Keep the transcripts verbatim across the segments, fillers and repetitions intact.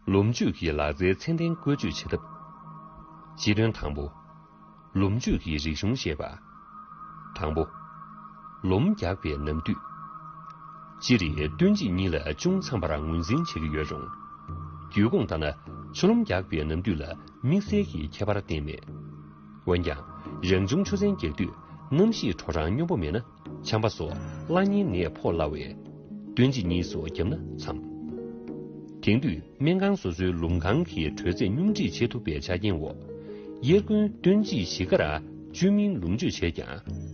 ལུམ་གཅོད་ཀྱི་ལག་རྩལ་ཚད་ལྡན་བཀོལ་སྤྱོད་བྱེད་ཐབས། སྤྱི་དོན་དང་པོ། ལུམ་གཅོད་ཀྱི་རིག་གཞུང་བཤད་པ། དང་པོ། ལུམ་རྒྱག་པའི་ནམ་དུས། སྤྱིར་སྟོན་དཔྱིད་གཉིས་ལ་ཅུང་འཚམ་པར་ངོས་འཛིན་བྱེད་ཀྱི་ཡོད་རུང་། རྒྱུད་ཁོངས་ལྟར་ན་ཆུ་ལུམ་རྒྱག་པའི་ནམ་དུས་ལ་དམིགས་བསལ་གྱི་ཁྱད་པར་གཏན་མེད། འོན་ཀྱང་རང་བྱུང་ཆུ་ཚན་རྒྱག་དུས་གནམ་གཤིས་དྲོ་གྲང་སྙོམས་པོ་མེད་ན། ཆམ་པ་སོགས་གླ་རྙིང་ནད་ཕོག་སླ་བས། སྟོན་དཔྱིད་གཉིས་སུ་བརྒྱབ་ན་འཚམ། དེང་དུས་སྨན་ཁང་སོ་སོའི་ལུམ་ཁང་གི་དྲོད་ཚད་སྙོམས་སྒྲིག་བྱེད་ཐུབ་པའི་ཆ་རྐྱེན་འོག་དབྱར་དགུན་སྟོན་དཔྱིད་བཞི་ཀར་བཅོས་མིན་ལུམ་གཅོད་བྱས་ཀྱང་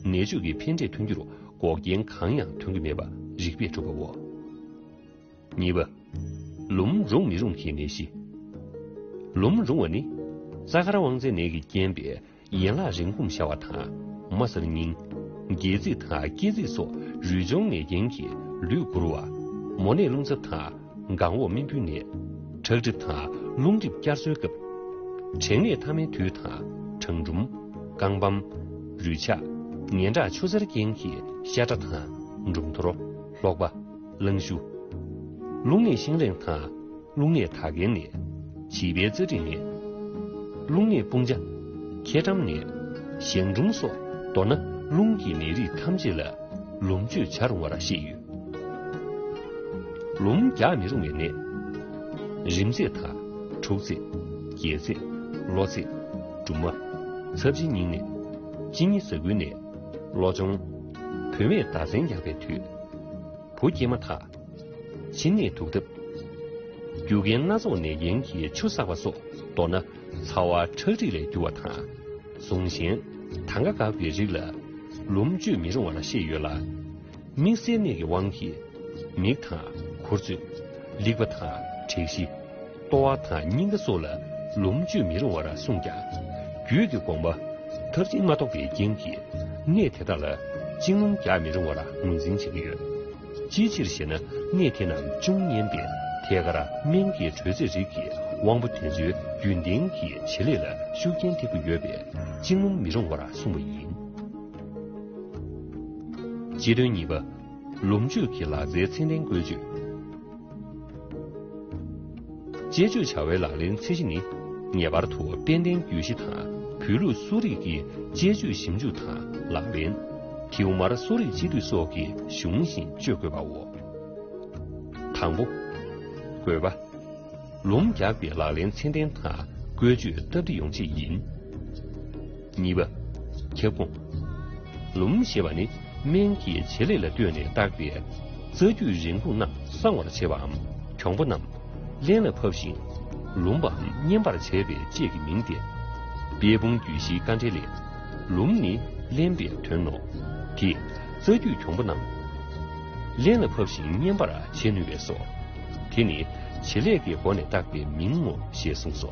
ནད་བཅོས་ཀྱི་ཕན་འབྲས་ཐོན་རྒྱུར་འགོག་རྐྱེན་གང་ཡང་ཐོན་གྱི་མེད་པ་རིགས་པས་གྲུབ་པའོ། གཉིས་པ། ལུམ་རུང་མི་རུང་གི་ནད་གཞི། ལུམ་རུང་བ་ནི། རྩ་མཁར་དབང་རྩའི་ནད་ཀྱིས་རྐྱེན་པས། ཡན་ལག་རིང་ཁུངས་ཤར་བ་དང་། རྨ་གསར་རྙིང་། སྒལ་ཚིགས་དང་སྐེ་ཚིགས་སོགས་རུས་གཅོང་ནད་རྐྱེན་གྱིས་ལུས་འགུར་བ། མོ་ནད་རླུང་འཚུབ་དང་། སྒང་འོག་རྨེན་བུའི་ནད། ཁྲག་མཁྲིས་དང་རླུང་མཁྲིས་བསྐྱར་གསོའི་སྐབས། དྲེག་ནད་མཐའ་མའི་དུས་དང་། གྲང་འབྲུམ། རྐང་བམ། རུས་ཆག་ངན་ཁྲག་ཆུ་སེར་རྐྱེན་གྱིས་ཤ་ཁྲག་དང་། འབྲུམ་ཐོར། ལྷོག་པ། རླངས་ཤུ། རླུང་ནད་ཤིང་རེངས་དང་། རླུང་ནད་དག་ཁན་ནད། བྱིས་པའི་རྩ་དྲེག་ནད། རླུང་ནད་སྤུང་བྱ། ཁྱེ་ཊམ་ནད། གཞང་འབྲུམ་སོགས་མདོར་ན་རླུང་གི་ནད་རིགས་ཐམས་ཅད་ལ་ལུམ་གཅོད་བྱ་རུང་བར་བཤད་ཡོད། ལུམ་རྒྱག་མི་རུང་བའི་ནད། རིམས་ཚད་དང་། འཁྲུག་ཚད། རྒྱས་ཚད། གློ་ཚད། སྦྲུམ་མ། ཚབས་ཆེན་སྙིང་ནད། གཅིན་སྙི་ཟ་ཁུའི་ནད། གློ་གཅོང་། བུད་མེད་ཟླ་མཚན་རྒྱག་པའི་དུས། བུ་སྐྱེས་མ་ཐག་ཕྱི་ནད་དུག་ལྡབ། རྒྱུ་རྐྱེན་སྣ་ཚོགས་ནད་རྐྱེན་གྱིས་ཆུ་བསགས་པ་སོགས་མདོར་ན་ཚ་བ་ཁྲག་མཁྲིས་ལས་རྒྱུ་བ་དང་། གཟུངས་གཞན་དང་ག་འགགས་པའི་རིགས་ལ་ལུམ་གཅོད་མི་རུང་བར་བཤད་ཡོད་ལ། དམིགས་བསལ་ནད་ཀྱི་དབང་གིས་མིག་དང་མཁུར་ཚོས། རླིག་པ་དང་དྲེག་ཤི། ལྟོ་བ་དང་སྙིང་ག་སོགས་ལ་ལུམ་གཅོད་མི་རུང་བར་གསུངས་ཀྱང་། རྒྱུད་ཀྱི་དགོངས་པ་ཐབས་ཤེས་མ་གཏོགས་པའི་རྐྱེན་གྱིས་ནད་དེ་དག་ལ་གཅིན་ལུམ་རྒྱག་མི་རུང་བར་ངོས་འཛིན་བྱེད་ཀྱི་ཡོད། ཅིའི་ཕྱིར་ཞེ་ན། ནད་དེ་རྣམས་ཅུང་ངན་པས་ཐད་ཀར་སྨན་གྱི་དྲོད་ཚད་རིགས་ཀྱི་དབང་པོ་དེ་ཚོའི་རྒྱུན་ལྡན་གྱི་བྱེད་ལས་ལ་ཤུགས་རྐྱེན་ཐེབས་ཀྱི་ཡོད་པས་གཅིན་ལུམ་མི་རུང་བར་གསུངས་པ་ཡིན། སྤྱི་དོན་གཉིས་པ། ལུམ་གཅོད་ཀྱི་ལག་རྩལ་ཚད་ལྡན་བཀོལ་སྤྱོད། དཔྱད་བརྗོད་བྱ་བའི་ལག་ལེན་ཚད་གཞི་ནི། ངེས་པར་དུ་དཔལ་ལྡན་རྒྱུད་བཞི་དང་བོད་ལུགས་གསོ་རིག་གི་དཔྱད་བརྗོད་ཞིབ་འཇུག་དང་ལག་ལེན། ཐིའུ་མར་གསོ་རིག་སྤྱི་འཐུས་སོགས་ཀྱི་གཞུང་བཞིན་སྤྱོད་དགོས་པའོ། དང་པོ། དགོས་པ། ལུམ་རྒྱག་པའི་ལག་ལེན་ཚད་ལྡན་དང་བཀོལ་སྤྱོད་སྟབས་བདེ་ཡོང་ཆེད་ཡིན། གཉིས་པ། ཁྱབ་ཁོངས། ལུམ་ཞེས་པ་ནི་སྨན་གྱི་བྱེད་ལས་ལ་ལྟོས་ནས་བཏགས་པའི་རྩ་རྒྱུད་རིན་སྤུངས་རྣམས་གསང་བར་བྱེད་པའམ་གྱོང་པོ་རྣམས་རླན་ལ་ཕབ་ཞིང་ལུམ་པའམ་མཉེན་པར་བྱས་པའི་ལྕེ་གི་མིང་སྟེ། དཔལ་སྤུངས་རྒྱུད་བཞིའི་དཀའ་འགྲེལ་ལས། ལུམ་ནི་རླན་པའི་དོན་ནོ། དེས་རྩ་རྒྱུད་གྱོང་པོ་རྣམས་རླན་ལ་ཕབ་ཞིང་མཉེན་པར་བྱེད་ནུས་པས་སོ། དེ་ནི་བྱེད་ལས་ཀྱི་སྒོ་ནས་བཏགས་པའི་མིང་ངོ་ཞེས་གསུངས་སོ།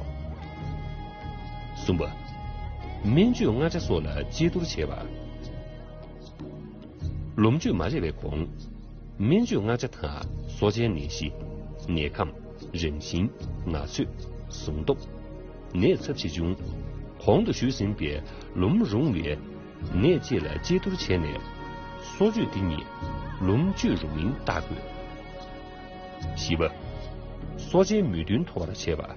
གསུམ་པ། སྨན་བཅོས་མངར་ཆ་སོགས་ལ་དཔྱད་བསྡུར་བྱེད་པ། ལུམ་གཅོད་མ་བྱས་པའི་གོང་། སྨན་བཅོས་མངར་ཆ་དང་གསོ་བྱའི་ནད་གཞི། ནད་ཁམས། རང་བཞིན། ན་ཚོད། ཟུངས་སྟོབས། ནད་ཚབས་ཆེ་ཆུང་། གོང་དུ་ཞུས་ཟིན་པའི་ལུམ་རུང་བའི་ནད་བཅས་ལ་དཔྱད་བསྡུར་བྱས་ནས། གསོ་བཅོས་འདི་ཉིད་ལུམ་གཅོད་རུང་མིན་བརྟག་དགོས། བཞི་པ། གསོ་བྱའི་མོས་མཐུན་ཐོབ་པར་བྱེད་པ།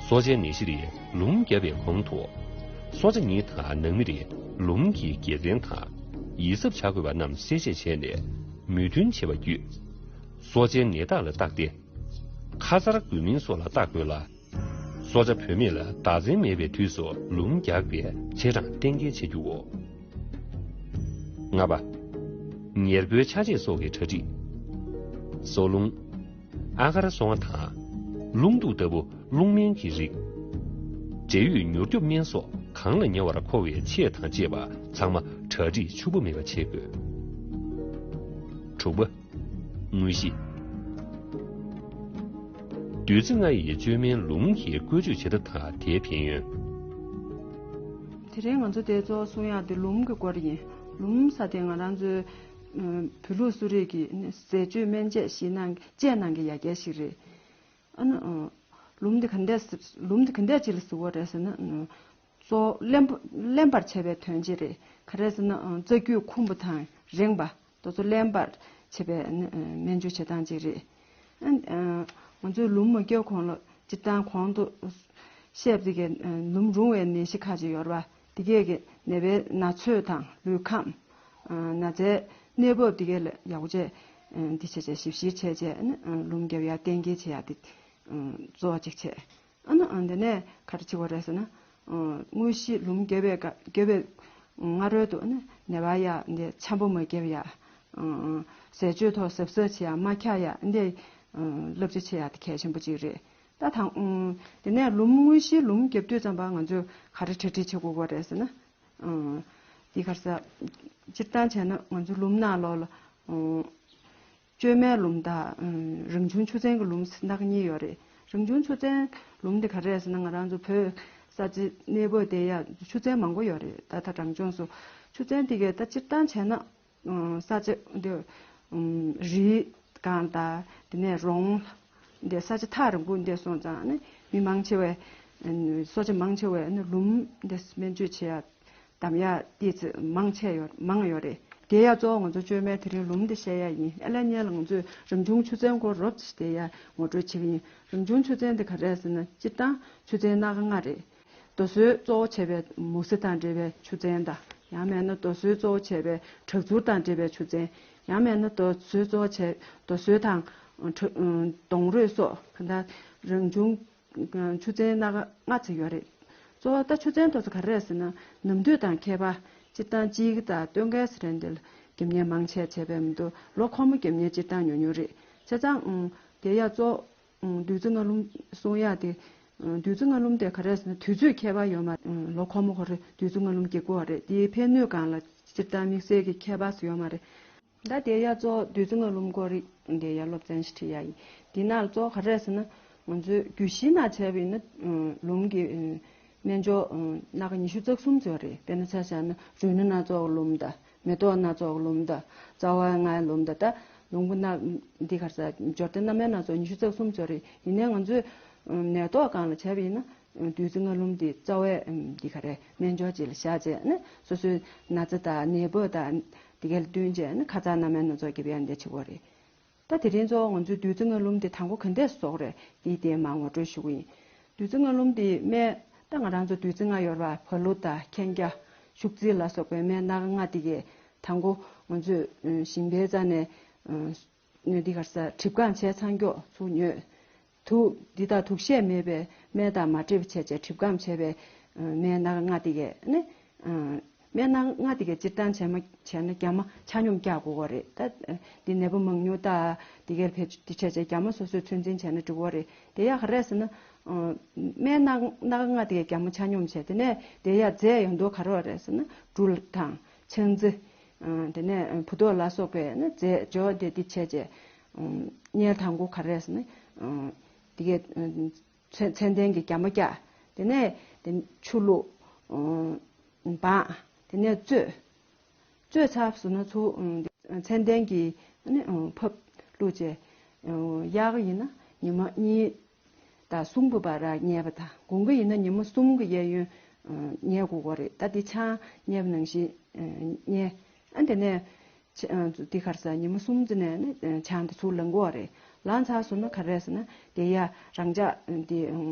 གསོ་བྱའི་ནད་གཞི་རིགས་ལུམ་བརྒྱབ་པའི་གོང་དུ། གསོ་བྱ་ཉིད་དང་ནང་མི་རིགས་ལུམ་གྱི་དགེ་མཚན་དང་། ཡིད་གཟབ་བྱ་དགོས་པ་རྣམས་གསལ་བཤད་བྱས་ནས་མོས་མཐུན་བྱས་པ་བརྒྱུད། གསོ་བྱའི་ནད་རྟགས་ལ་བརྟག་སྟེ། ཁ་མཚར་དགོས་མིན་སོགས་ལ་བརྟག་དགོས་ལ། གསོ་བྱ་བུད་མེད་ལ་ཟླ་མཚན་མེད་པའི་དུས་སུ་ལུམ་རྒྱག་པའི་ཆེད་གྲངས་གཏན་འཁེལ་བྱེད་རྒྱུའོ། ལྔ་པ། ཉེར་མཁོའི་ཆ་བྱད་སོགས་ཀྱི་གྲ་སྒྲིག། སོ་རླུང་། ཨ་གར་སོ་ལྔ་དང་། རླུང་དུག་ལྟ་བུ་རླུང་སྨན་གྱི་རིགས། འབྲས་ཡོས་མྱུར་སྐྱོབ་སྨན་སོགས་གང་ལ་ཉེ་བར་མཁོ་བའི་ཆས་དང་བཅས་པ་ཚང་མ་གྲ་སྒྲིག་ཕྱུག་པོ་མེད་པ་བྱེད་དགོས། དྲུག་པ། དངོས་གཞི། བདུད་རྩི་ལྔ་ཡི་བཅོས་མིན་ལུམ་གྱི་བཀོལ་སྤྱོད་བྱེད་ཐབས་དང་དེའི་ཕན་ཡོན། དེ་རིང་ང་ཚོ་དེ་གཙོ་བོ་གསུང་ཡག་དེ་ལུམ་གྱི་སྐོར་ཡིན། ལུམ་ཟེར་དེ་ང་རང་ཚོའི་བོད་ལུགས་གསོ་རིག་གི་ཟས་སྤྱོད་སྨན་དཔྱད་ཞིག་གནང་དཔྱད་གནང་གི་ཡ་གྱལ་ཞིག་རེད། ཨ་ནི། ལུམ་དེ་ག་འདྲས་ལུམ་དེ་ག་འདྲས་ཅིག་ལ་ཟེར་བ་རེད་ཟེར་ན། གཙོ་བོ་རླན་པ་རླན་པར་བྱས་པའི་དོན་ཅིག་རེད། ག་རེ་ཟེར་ན་རྩ་རྒྱུད་ཁུང་བུ་དང་རེངས་པ་དེ་ཚོ་རླན་པར་བྱས་པའི་སྨན་བཅོས་བྱེད་སྟངས་ཅིག་རེད། ཨ། ང་ཚོས་ལུམ་མ་བརྒྱབ་གོང་ལ་སྤྱིར་བཏང་གོང་དུ་བཤད་པ་དེ་གའི་ལུམ་རུང་བའི་ནད་གཞི་ཁག་ཅིག་ཡོད་རེད་པ། དེ་གས་ཀྱི་ནད་པའི་ན་ཚོད་དང་ལུས་ཁམས། ན་ཚའི་གནས་བབ་དེ་གས་ལ་ཡག་པོ་བྱས། འདི་བྱས་བྱས་ཞིབ་བཤེར་བྱས་བྱས་ཨ་ནི་ལུམ་རྒྱབ་ཡ་གཏན་འཁེལ་བྱེད་ཡ་དེ་གཙོ་བོ་གཅིག་བྱས། ཨ་ནི་འདི་ནས་ག་རེ་བྱེད་དགོས་རེད་ཟེར་ན། དངོས་གཞི་ལུམ་རྒྱབ་པའི་སྐབས་རྒྱབ་པའི་སྔ་རོལ་དུ་ཨ་ནི་ནད་པ་ཡ་འདི་འཆམ་པོ་མ་བརྒྱབ་ཡ། ཟས་སྤྱོད་ཐོག་གཟབ་གཟབ་བྱེད་ཡ། མ་འཁྱག་ཡ་འདི་བསླབ་བྱ་བྱེད་ཡ་དེ་གལ་ཆེན་པོ་གཅིག་རེད། ད་དང་། དེ་ནས་ལུམ་དངོས་གཞིའི་ལུམ་རྒྱབ་དུས་ཙམ་པ་ང་ཚོས་ག་རེ་གྲ་སྒྲིག་བྱེད་དགོས་ཀྱི་རེད་ཟེར་ན། འདི་ག་རེ་ཟེར། སྤྱིར་བཏང་བྱས་ན་ང་ཚོ་ལུམ་ནང་ལོགས་ལ། བཅོས་མའི་ལུམ་དང་། རང་བྱུང་ཆུ་ཚན་གྱི་ལུམ་སྣ་ཁ་གཉིས་ཡོད་རེད། རང་བྱུང་ཆུ་ཚན་ལུམ་དེ་ག་རེ་རེད་ཟེར་ན། ང་རང་ཚོ་བོད་ས་ཆ་གནས་བབ་དེ་ཡ་ཆུ་ཚན་མང་པོ་ཡོད་རེད། ད་ལྟ་རང་བྱུང་སོ་ཆུ་ཚན་དེ་གས་ད་སྤྱིར་བཏང་བྱས་ན། ས་ཆ་འདི་རི་སྒང་དང་དེ་ནས་རོང་། འདི་ས་ཆ་ཐག་རིང་པོ་འདི་སོང་ཙང་ནི་མི་མང་ཆེ་བས། སོ་ཆ་མང་ཆེ་བས་ནི་ལུམ་འདི་སྨན་བཅོས་བྱེད་ཡ་གདམ་ཡ་ཏོག་ཙམ་མང་ཆེ་ཡོད་མང་ཡོད་རེད། དེ་ཡ་གཙོ་བོ་ང་ཚོ་བཅོས་མའི་དེ་རིང་ལུམ་འདི་བཤད་ཡ་ཡིན། ཨ་ལས་སྔོན་ལ་ང་ཚོས་རང་བྱུང་ཆུ་ཚན་སྐོར་རོབ་ཙམ་དེ་ཡ་ངོ་སྤྲོད་བྱེད་ཀྱི་ཡིན། རང་བྱུང་ཆུ་ཚན་འདི་ག་རེ་རེད་ཟེར་ན། སྤྱིར་བཏང་ཆུ་ཚན་སྣ་ཁ་ལྔ་རེད། རྡོ་སོལ་གཙོ་བོ་བྱས་པའི་མུ་ཟི་དང་འབྲེལ་བའི་ཆུ་ཚན་དང་། ཡང་མིན་ན་རྡོ་སོལ་གཙོ་བོ་བྱས་པའི་ཁྲག་མཚུར་དང་འབྲེལ་བའི་ཆུ་ཚན། ཡང་མིན་ན་རྡོ་སོལ་གཙོ་བོ་བྱས་རྡོ་སོལ་དང་། ཁྲག་གདོང་རུས་སོགས་གང་ལྟར་རང་བྱུང་ཆུ་ཚན་སྣ་ཁ་ལྔ་ཙམ་ཡོད་རེད། གཙོ་བོ་ད་ཆུ་ཚན་དེ་ཚོ་ག་རེ་རེད་ཟེར་ན། ནམ་དུས་དང་ཁྱད་པར། སྤྱིར་བཏང་དཔྱིད་ཀ་དང་སྟོན་ཁའི་ཚེ་རིང་འདི་ལ་རྒྱབ་གཉེར་མང་ཆེ་བྱས་པས་མི་འདུག་ལོ་འཁོར་མོ་རྒྱབ་གཉེར་སྤྱིར་བཏང་ཉུང་ཉུང་རེད། བྱས་ཙང་དེ་ཡ་གཙོ། བདུད་རྩི་ལྔ་ལུམ་གསུང་ཡག་དེ། བདུད་རྩི་ལྔ་ལུམ་དེ་ག་རེ་ཟེར་ན། དུས་ཚོད་ཁྱད་པར་ཡོད་མ་རེད། ལོ་འཁོར་མོ་ཁོ་རེ་བདུད་རྩི་ལྔ་ལུམ་རྒྱག་གི་ཡོད་རེད། དེའི་ཕན་གནོད་སྒང་ལ་སྤྱིར་བཏང་དམིགས་བསལ་གྱི་ཁྱད་པར་སུ་ཡོད་མ་རེད། ད་དེ་ཡ་གཙོ་བདུད་རྩི་ལྔ་ལུམ་སྐོར་རིག་དེ་ཡ་སློབ་ཚན་ཞིག་ཁྲིད་ཡ་ཡིན། དེ་ནང་གཙོ་ག་རེ་ཟེར་ན། ང་ཚོའི་རྒྱུད་བཞི་ནང་བྱས་པ་ཡིན་ན་ལུམ་གྱི་སྨན་སྦྱོར་སྣ་ཁ་ཉི་ཤུ་རྩ་གསུམ་ཙམ་ཡོད་རེད། དཔེར་ན་ཆ་བཞག་ན་རུས་སྣ་སྣ་ཚོགས་ལུམ་དང་། མེ་ཏོག་སྣ་ཚོགས་ལུམ་དང་། རྩ་བ་ལྔའི་ལུམ་དང་། ད་ལུམ་གྱི་སྣ། འདི་ག་རེ་ཟེར། འབྱོར་ལྡན་སྣ་མའི་སྣ་ཚོགས་ཉི་ཤུ་རྩ་གསུམ་ཙམ་རེད། ཡིན་ནའི་ང་ཚོས་ནད་ཐོག་སྒང་ལ་བྱས་པ་ཡིན་ན་བདུད་རྩི་ལྔ་ལུམ་འདི་རྩ་བའི་འདི་ག་རེ་སྨན་སྦྱོར་ཅིག་ལ་བཞག་བྱས་ནས་སོ་སོའི་ན་ཚ་དང་ནད་འབུ་དང་འདི་ག་ལ་བསྟུན་བྱས་ནས་ཁ་ཚ་སྣ་མའི་སྣ་ཚོགས་རྒྱབ་ཡ་འདི་བྱེད་དགོས་རེད། ད་དེ་རིང་གཙོ་བོ་ང་ཚོས་བདུད་རྩི་ལྔ་ལུམ་དེ་དང་པོ་ག་འདྲས་བཟོ་དགོས་རེད། དེའི་སྟེང་མར་ངོ་སྤྲོད་ཞུ་གི་ཡིན། བདུད་རྩི་ལྔ་ལུམ་དེ་སྨན། ད་ང་རང་ཚོ་བདུད་རྩི་ལྔ་ཡོད་རེད་པ། བ་ལུ་དང་མཁན་སྐྱ། ཤུག་རྩི་ལ་སོགས་པའི་སྨན་སྣ་ཁ་ལྔ་དེ་གས་དང་པོ་ང་ཚོས་ཞིང་པའི་རྩ་ནས་སྣོད་འདི་ག་རེ་ཟེར། གྲིབ་སྐམ་བྱས་ཚར་མགྱོགས་ཚུར་ཉོས། དུག་འདི་དང་དུག་ཤེས་མེད་པའི་སྨན་དང་མ་འདྲེས་པ་བྱས་བྱས་གྲིབ་སྐམ་བྱས་པའི་སྨན་སྣ་ཁ་ལྔ་དེ་གས་ནི། སྨན་སྣ་ཁ་ལྔ་དེ་གས་སྤྱིར་བཏང་བྱས་མ་བྱས་ན་རྒྱ་མ་ཆ་སྙོམས་རྒྱག་དགོས་ཀྱི་རེད། ད་འདི་ནད་པ་མང་ཉུང་ལྟ། དེ་གས་བེད་སྤྱོད་འདི་བྱས་བྱས་རྒྱ་མ་སོ་སོས་ཚོད་འཛིན་བྱས་ན་འགྲིག་གི་རེད། དེ་ཡ་ག་རེ་ཟེར་ན། སྨན་སྣ་སྣ་ཁ་ལྔ་དེ་གས་རྒྱ་མ་ཆ་སྙོམས་བྱས། དེ་ནས་དེ་ཡ་རྫས་ཡོང་དུས་ག་རེ་རེད་ཟེར་ན། འབྲུ་དང་ཆང་རྩི། དེ་ནས་བུ་ཏོག་ལ་སོགས་པའི་ནི་རྫས་སྦྱོར་དེ་འདི་བྱས་བྱས། དམྱལ་དང་པོ་ག་རེ་ཟེར་ན། དེ་གས་ཚད་ཚད་ལྡན་གྱི་རྒྱ་མ་བཀྱག་དེ་ནས་དེ་ཆུ་བླུགས། སྦངས། དེ་ནས་བཙོས། བཙོས་ཚར་སོང་ན་ཚུར་ཚད་ལྡན་གྱི་ནི་ཕབ་བླུགས་བྱས། གཡག་ཡིན་ན་ཉི་མ་གཉིས་དང་གསུམ་གྱི་བར་བསྙལ་བ་དང་། དགུན་ཁ་ཡིན་ན་ཉི་མ་གསུམ་གྱི་གཡས་གཡོན་བསྙལ་དགོས་ཀྱི་རེད། ད་འདི་ཆང་བསྙལ་བ་ནང་བཞིན་བསྙལ། ཨ་དེ་ནས་ཆ་འདི་ག་རེ་ཟེར། ཉི་མ་གསུམ་ཙམ་ནས་ནི་ཆང་དེ་ཚུར་ལངས་དགོས་རེད། ལངས་ཚར་སོང་ན་ག་རེ་ཟེར་ན། དེ་ཡ་རང་འཇགས་འདི་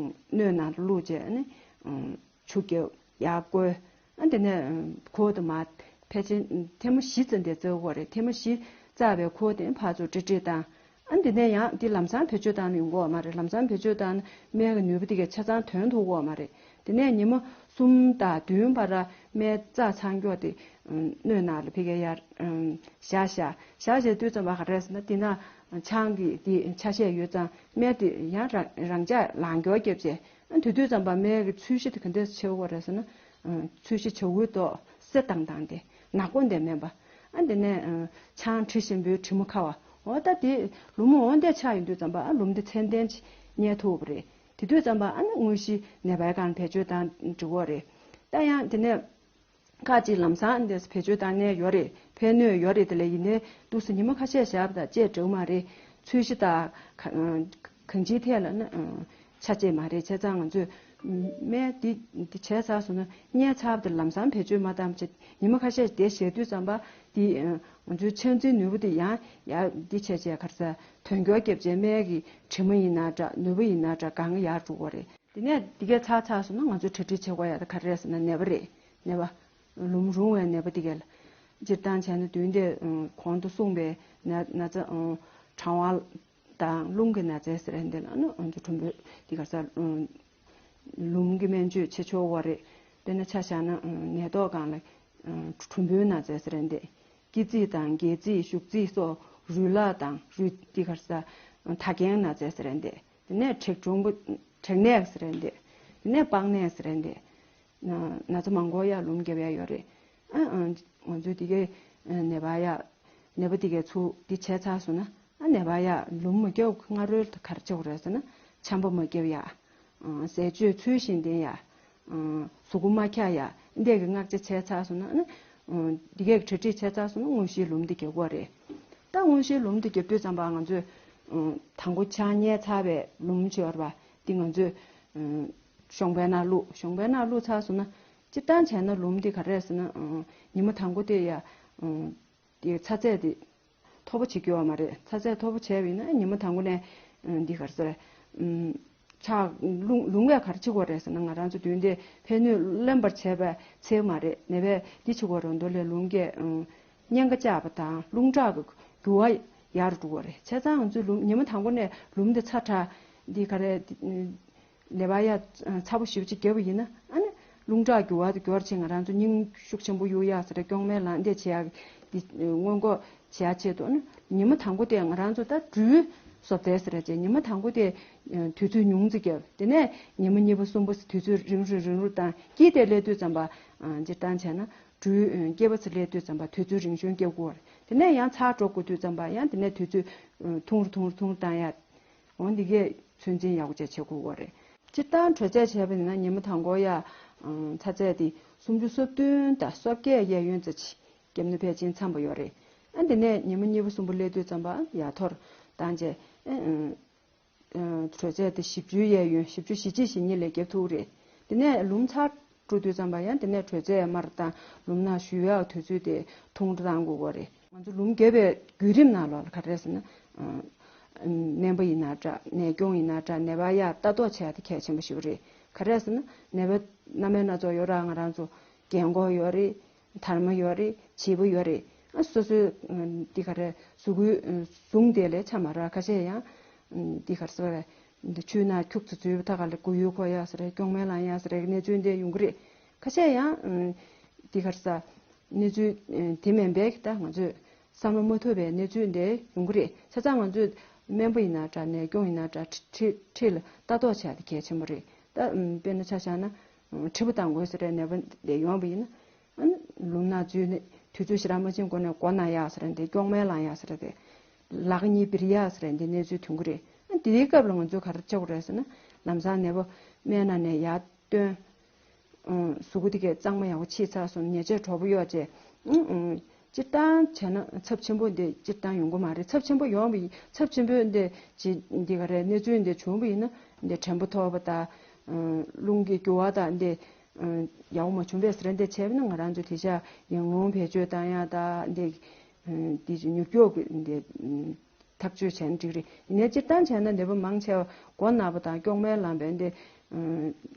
སྣོད་ནང་དུ་བླུགས་བྱས་ནི་ཆུ་རྒྱབ་ཡར་བསྐོལ། ཨ་དེ་ནས་ཁོལ་དུ་མར་ཕལ་ཆེར་ཐེངས་མ་བཞི་ཙམ་དེ་བཙལ་དགོས་རེད། ཐེངས་མ་བཞི་བཙལ་བའི་ཁོལ་དེ་ཕར་ཚུར་ཀྲིག་ཀྲིག་བཏང་། ཨ་དེ་ནས་ཡང་འདི་ལམ་སང་བེད་སྤྱོད་བཏང་ན་ཡོང་གི་ཡོད་མ་རེད། ལམ་སང་བེད་སྤྱོད་བཏང་ན་སྨན་གྱི་ནུས་པ་དེ་གས་ཆ་ཚང་ཐོན་ཐུབ་ཀྱི་ཡོད་མ་རེད། དེ་ནས་ཉི་མ་གསུམ་དང་བདུན་བར་སྨན་བཙལ་ཚར་མགྱོགས་དེ་སྣོད་ནང་ལ་ཕ་གིར་ཡར་བཞག་བཞག་བཞག་བཞག་དུས་ཙམ་པ་ག་རེ་ཟེར་ན། དེ་ན་ཆང་གི་དེ་ཆ་ཤས་ཡོད་ཙང་སྨན་དེ་ཡང་རང་རང་འཇགས་ལངས་མགྱོགས་བརྒྱབ་བྱས། ཨ་དེ་དུས་ཙམ་པ་སྨན་གྱི་ཚོས་གཞི་དེ་ག་འདྲས་ཆེ་བོ་རེད་ཟེར་ན། ཚོས་གཞི་བྱ་འུའི་མདོག་སེར་དྭངས་དྭངས་དེ་ནག་པོ་འདི་མིན་པ། ཨ་དེ་ནས་ཆང་དྲི་ཞིམ་པོའི་དྲི་མ་ཁ་བ། འོ་ད་དེ་ལུམ་འོ་འདི་ཆགས་ཡོང་དུས་ཙམ་པ་ཨ་ལུམ་འདི་ཚད་ལྡན་ཅིག་རྙེད་ཐུབ་པ་རེད། དེ་དུས་ཙམ་པ་ཨ་ནི་དངོས་གཞི་ནད་པའི་སྒང་བེད་སྤྱོད་བཏང་འགྲིག་གི་རེད། ད་ཡང་དེ་ནས་ཁ་ཅིག་ལམ་སང་འདི་བེད་སྤྱོད་བཏང་ནས་ཡོད་རེད། ཕན་གནོད་ཡོད་རེད། དེ་ལས་ཡིན་ནའི་འདུག་སེ་ཉི་མ་ཁ་ཤས་བཞག་པ་དང་བཅས་འགྲིག་མ་རེད། ཚོས་གཞི་དང་གང་ཅིའི་ཐད་ལ་ནི་ཆ་བཅས་མ་རེད། བྱས་ཙང་ང་ཚོས་ སྨན་འདི་འདི་བྱས་ཚར་སོང་ན་བརྙས་ཚར་བ་དེ་ལམ་སང་བེད་སྤྱོད་མ་བཏང་བྱས་ཉི་མ་ཁ་ཤས་བསྡད་བཞག་དུས་ཙམ་པ་འདི་ང་ཚོའི་ཆང་རྩིས་ནུས་པ་དེ་ཡང་ཡར་འདི་བྱས་བྱས་ག་རེ་ཟ་དོན་འཁྱོལ་བརྒྱབ་བྱས་སྨན་གྱི་དྲི་མ་ཡིན་ན་འདྲ་ནུས་པ་ཡིན་ན་འདྲ་གང་ཡར་འགྲོ་གི་རེད། དེ་ནས་འདི་གས་ཚར་ཚར་སོང་ན་ང་ཚོས་གྲ་སྒྲིག་བྱེད་དགོས་ཡ་དེ་ག་རེ་རེད་ཟེར་ན་ནད་པ་རེད། ནད་པ། ལུམ་རུང་བའི་ནད་པ་འདི་གས་ལ། སྤྱིར་བཏང་བྱས་ན་དུས་འདི་གོང་དུ་གསུངས་པའི་ན་ན་ཚ་གྲང་བ་དང་རླུང་གི་ན་ཚ་ཟེར་ཡ་འདི་ལ་ཨ་ནི་ཨ་ནི་གྲུམ་བུ་འདི་ག་ས་ལུམ་གྱི་སྨན་བཅོས་བྱེད་ཆོག་པ་རེད། དཔེར་ན་ཆ་བཞག་ན་ནད་ཐོག་སྒང་ལ་གྲུམ་བུའི་ན་ཚ་ཟེར་ཡ་འདི། སྐེ་ཚིགས་དང་སྒལ་ཚིགས་གཞུག་ཚིགས་སོགས་རུས་ལ་དང་རུས་འདི་ག་ས་ད་གན་ན་ཚ་ཟེར་ཡ་འདི། དེ་ནས་མཁྲེགས་གྲུམ་བུ་མཁྲེགས་ནད་ཟེར་ཡ་འདི། དེ་ནས་པགས་ནད་ཟེར་ཡ་འདི། ན་ན་ཚ་མང་པོ་ཡ་ལུམ་རྒྱབ་ཡ་ཡོད་རེད། ཨ་ཨ་ང་ཚོས་འདི་གའི་ནད་པ་ཡ་ནད་པ་འདི་གའི་ཚུར་འདི་བྱས་ཚར་སོང་ན་ཨ་ནད་པ་ཡ་ལུམ་མ་རྒྱབ་སྔ་རོལ་དུ་ག་རེ་བྱེད་དགོས་རེད་ཟེར་ན་ཆམ་པ་མ་རྒྱབ་ཡ། ཨ་ཟས་སྤྱོད་ཚུལ་བཞིན་ལྡན་ཡ། ཨ་གཟུགས་པོ་མ་འཁྱག་ཡ་འདི་གའི་སྔགས་ཆས་བྱས་ཚར་སོང་ན་ཨ་ནི་ཨ་འདི་གའི་གྲ་སྒྲིག་བྱས་ཚར་སོང་ན་དངོས་གཞིའི་ལུམ་འདི་རྒྱབ་དགོས་རེད། ད་དངོས་གཞིའི་ལུམ་འདི་རྒྱབ་དུས་ཙམ་པ་ང་ཚོས་ཨ་དང་པོ་ཆང་བརྙས་ཚར་བའི་ལུམ་ཅིག་ཡོད་རེད་པ། འདི་ང་ཚོས་ཨ་གཞོང་པའི་ནང་བླུགས། གཞོང་པའི་ནང་བླུགས་ཚར་སོང་ན་སྤྱིར་བཏང་བྱས་ན་ལུམ་འདི་ག་རེ་རེད་ཟེར་ན་ཨ་ཉི་མ་དང་པོ་དེ་ཡ་ཨ་དེ་ཚ་ཚད་དེ་མཐོ་པོ་བྱེད་ཀྱི་ཡོད་མ་རེད། ཚ་ཚད་མཐོ་པོ་བྱས་པ་ཡིན་ན་ཉི་མ་དང་པོ་ནས་ཨ་འདི་ག་རེ་ཟེར་ཨ་ཆག་ལུང་ལུང་བས་ག་རེ་བྱེད་དགོས་རེད་ཟེར་ན་ང་རང་ཚོ་དུས་འདི་ཕན་ནུས་ལོན་པར་བྱས་པའི་ཚེ་མ་རེད། ནད་པས་འདི་བྱེད་དགོས་རེད་མདོ་ལས་ལུང་གས་ཨ་གཉན་ཁ་བཅག་པ་དང་རླུང་ཁྲག་གི་རྒྱུ་བ་ཡར་འགྲོ་གི་རེད། བྱས་ཙང་ང་ཚོས་ལུམ་ཉི་མ་དང་པོ་ནས་ལུམ་འདི་ཚ་དྲགས་འདི་ག་རེ་ལས་པ་ཡ་ཚ་པོ་ཞེ་པོ་ཅིག་བརྒྱབ་པ་ཡིན་ན་ཨ་ནི་རླུང་ཁྲག་རྒྱུ་བ་དེ་རྒྱུ་བར་བྱས་ང་རང་ཚོ་སྙིང་ཤུགས་ཆེན་པོ་གཡུག་ཡག་ཟེར་རེད། སྐྱོང་མེད་ལངས་འདེད་བྱེད་ཡག་འདི་སྔོན་འགོག་བྱེད་ཡག་ཆེད་དུ་ཨ་ནི་ཉི་མ་དང་པོ་དེ་ང་རང་ཚོ་ད་སྦྲུལ་བཟོ་ལྟ་ཟེར་རེད་བྱས་ཉི་མ་དང་པོ་དེ་དུས་ཚོད་ཉུང་ཙམ་བརྒྱབ། དེ་ནས་ཉི་མ་གཉིས་པ་གསུམ་པ་དུས་ཚོད་རིང་རུ་རིང་རུ་བཏང་། སྐྱིད་དེ་སླེབས་དུས་ཙམ་པ་སྤྱིར་བཏང་བྱས་ན་སྦྲུལ་སྐྱེས་པ་ཚོ་སླེབས་དུས་ཙམ་པ་དུས་ཚོད་རིང་ཤོས་སྐྱེ་དགོས། དེ་ནས་ཡང་ཚར་འགྲོ་དགོས་དུས་ཙམ་པ་ཡང་དེ་ནས་དུས་ཚོད་ཐུང་རུ་ཐུང་རུ་ཐུང་རུ་བཏང་ཡ། འོ་འདི་གས་ཚོད་འཛིན་ཡག་པོ་བྱས་བྱེད་དགོས་རེད། སྤྱིར་བཏང་དྲོད་ཚད་བྱས་པ་ཡིན་ན་ཉི་མ་དང་པོ་ཡ་ཚ་ཚད་དེ་སུམ་ཅུ་སོ་བདུན་དང་སོ་བརྒྱད་གཡས་གཡོན་ཙམ་ཅིག་བརྒྱབ་ན་ཕལ་ཆེར་འཚམ་པོ་ཡོད་རེད། ཨ་འདི་ནས་ཉི་མ་གཉིས་པ་གསུམ་པ་སླེབས་དུས་ཙམ་པ་ཡར་མཐོ་རུ་བཏང་རྗེས་ཨ་དྲོད་ཚད་དེ་བཞི་བཅུའི་གཡས་གཡོན་བཞི་བཅུ་ཞེ་གཅིག་ཞེ་གཉིས་ལ་བརྒྱབ་ཐུབ་རེད། དེ་ནས་ལུམ་ཚར་འགྲོ་དུས་ཙམ་པ་ཡང་དེ་ནས་དྲོད་ཚད་དམའ་རུ་བཏང་། ལུམ་ནང་བཞུགས་ཡག་དུས་ཚོད་དེ་ཐུང་རུ་བཏང་དགོས་ཀྱི་རེད། ང་ཚོ་ལུམ་རྒྱབ་པའི་བརྒྱུད་རིམ་ནང་ལོགས་ལ་ག་རེ་རེད་ཟེར་ན། ཨ་སྨན་པ་ཡིན་ན་འདྲ་ནད་སྐྱོང་ཡིན་ན་འདྲ་ནད་པ་ཡ་ལྟ་རྟོག་བྱེད་ཡག་དེ་གལ་ཆེན་པོ་ཞེ་པོ་རེད། ག་རེ་རེད་ཟེར་ན་ནད་པ་སྣ་མིན་སྣ་ཚོགས་ཡོད་ར། ང་རང་ཚོ་རྒན་གོག་ཡོད་རེད། དར་མ་ཡོད་རེད། བྱིས་པ་ཡོད་རེད། ཨ་སོ་སོའི་ཨ་འདི་ག་རེ་གཟུགས་པོའི་ཨ་ཟུངས་དེ་ལས་ཆ་མ་རག་ཁ་ཤས་ཡང་ཨ་འདི་ག་རེ་ཟེར་བ་རེད། འདི་ཆུའི་ནང་ཁྱུག་ཙམ་འཛུལ་བ་ད་ག་ལ་མགོ་ཡུ་འཁོར་ཡག་ཟེར་རེད། སྐྱོང་མེད་ལངས་ཡག་ཟེར་རེད། གནས་ཚུལ་འདི་ཡོང་གི་རེད། ཁ་ཤས་ཡང་ཨ་འདི་ག་རེ་ཟེར་གནས་ཚུལ་ཨ་དེ་མིན་པའི་ད་ང་ཚོས་བསམ་བློ་མ་ཐུབ་པའི་གནས་ཚུལ་འདི་ཡོང་གི་རེད། བྱས་ཙང་ང་ཚོས་སྨན་པ་ཡིན་ན་འདྲ་ནད་སྐྱོང་ཡིན་ན་འདྲ་ཁྲི་ཁྲི་ཁྲི་ལ་ལྟ་རྟོག་བྱ་དེ་གལ་ཆེན་པོ་རེད། ད་ཨ་དཔེར་ན་ཆ་བཞག་ན་ཨ་མཁྲིས་པ་བཏང་དགོས་ཟེར་རེད། ནད་པ་འདི་ཡོང་བ་ཡིན་ན། ཨ་ནི་ལུམ་ནང་འཛུལ་ནས་དུས་ཚོད་ཞེ་དྲག་མ་ཕྱིན་གོང་ནས་མགོ་ན་ཡག་ཟེར་འདི་སྐྱོང་མེད་ལངས་ཡག་ཟེར་འདི་ལག་གཉིས་བིར་ཡག་ཟེར་འདི་གནས་ཚུལ་ཐོན་གི་རེད། ཨ་ནི་དེའི་སྐབས་ལ་ང་ཚོས་ག་རེ་བྱེད་དགོས་རེད་ཟེར་ན་ལམ་སང་ནད་པ་སྨན་ནང་ནས་ཡར་བཏོན། ཨ་གཟུགས་པོ་དེ་གས་གཙང་མ་ཡག་པོ་ཕྱིས་ཚར་སོང་ཉལ་ཆས་དྲོ་པོ་གཡོགས་བྱས། ཨ་ཨ་སྤྱིར་བཏང་བྱས་ན་ཚབས་ཆེན་པོ་འདི་སྤྱིར་བཏང་ཡོང་གི་མ་རེད། ཚབས་ཆེན་པོ་ཡོང་བ་ཡིན་ཚབས་ཆེན་པོ་འདི་ཅི་འདི་ག་རེ་གནས་ཚུལ་འདི་བྱུང་བ་ཡིན་ན་འདི་དྲན་པ་ཐོར་བ་དང་། ཨ་རླུང་གི་རྒྱུ་བ་དང་འདི། ཨ་ཡག་པོ་མ་བྱུང་བས་ཟེར་འདི་བྱས་པ་ན་ང་རང་ཚོ་དེ་ཤ་ཡང་རླུང་བེད་སྤྱོད་བཏང་ཡག་དང་འདི། ཨ་འདི་མྱུར་མགྱོགས་ཀྱི་འདི། ཐག་གཅོད་བྱས་ན་འགྲིག་རེད། ཡིན་ནའི་སྤྱིར་བཏང་བྱས་ན་ནད་པ་མང་ཆེ་བ་མགོ་ན་བ་དང་སྐྱོང་མེད་ལངས་པའི་འདི། ཨ་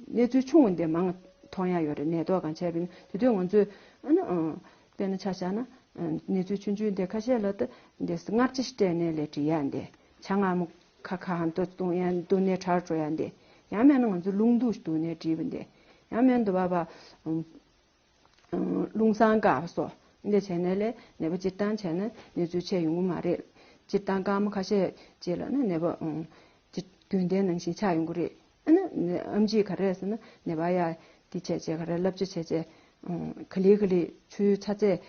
གནས་ཚུལ་ཆུང་བ་འདི་མང་མཐོང་ཡག་ཡོད་རེད། ནད་ཐོག་གང་བྱས་པ་ཡིན་ན་དེ་དུས་ང་ཚོས་ཨ་ནི་ཨ་དཔེར་ན་ཆ་བཞག་ན་ཨ་གནས་ཚུལ་ཆུང་ཆུང་འདི་ཁ་ཤས་ལ་ད་འདི་སྔར་ཅི་སྤྲད་ནས་ལས་འབྲི་ཡག་འདི་ཇ་མངར་མོ་ཁ་ཁ་འདུ་བཏུང་ཡག་འདུ་ནས་དྲག་འགྲོ་ཡག་འདི་ཡང་མིན་ན་ང་ཚོ་རླུང་དུག་འདུ་ནས་འབྲི་བ་འདི་ཡང་མིན་འདུག་བ་བ། རླུང་སྲང་འགག་པ་སོགས་འདི་བྱས་ནས་ལས་ནད་པ་སྤྱིར་བཏང་བྱས་ན་ནད་ཚུལ་ཆེ་ཡོང་གི་མ་རེད། སྤྱིར་བཏང་སྐར་མ་ཁ་ཤས་རྗེས་ལ་ནི་ནད་པ་ཨང་ཅིག་རྒྱུན་ལྡན་ནང་བཞིན་ཆགས་ཡོང་གི་རེད། ཨ་ནི་ཨམ་ཆིས་ག་རེ་ཟེར་ན་ནད་པ་ཡ་འདི་བྱས་བྱས་ག་རེ་བསླབ་བྱ་བྱས་བྱས་ཨང་ག་ལེ་ག་ལེ་ཆུའི་ཚ་ཚད་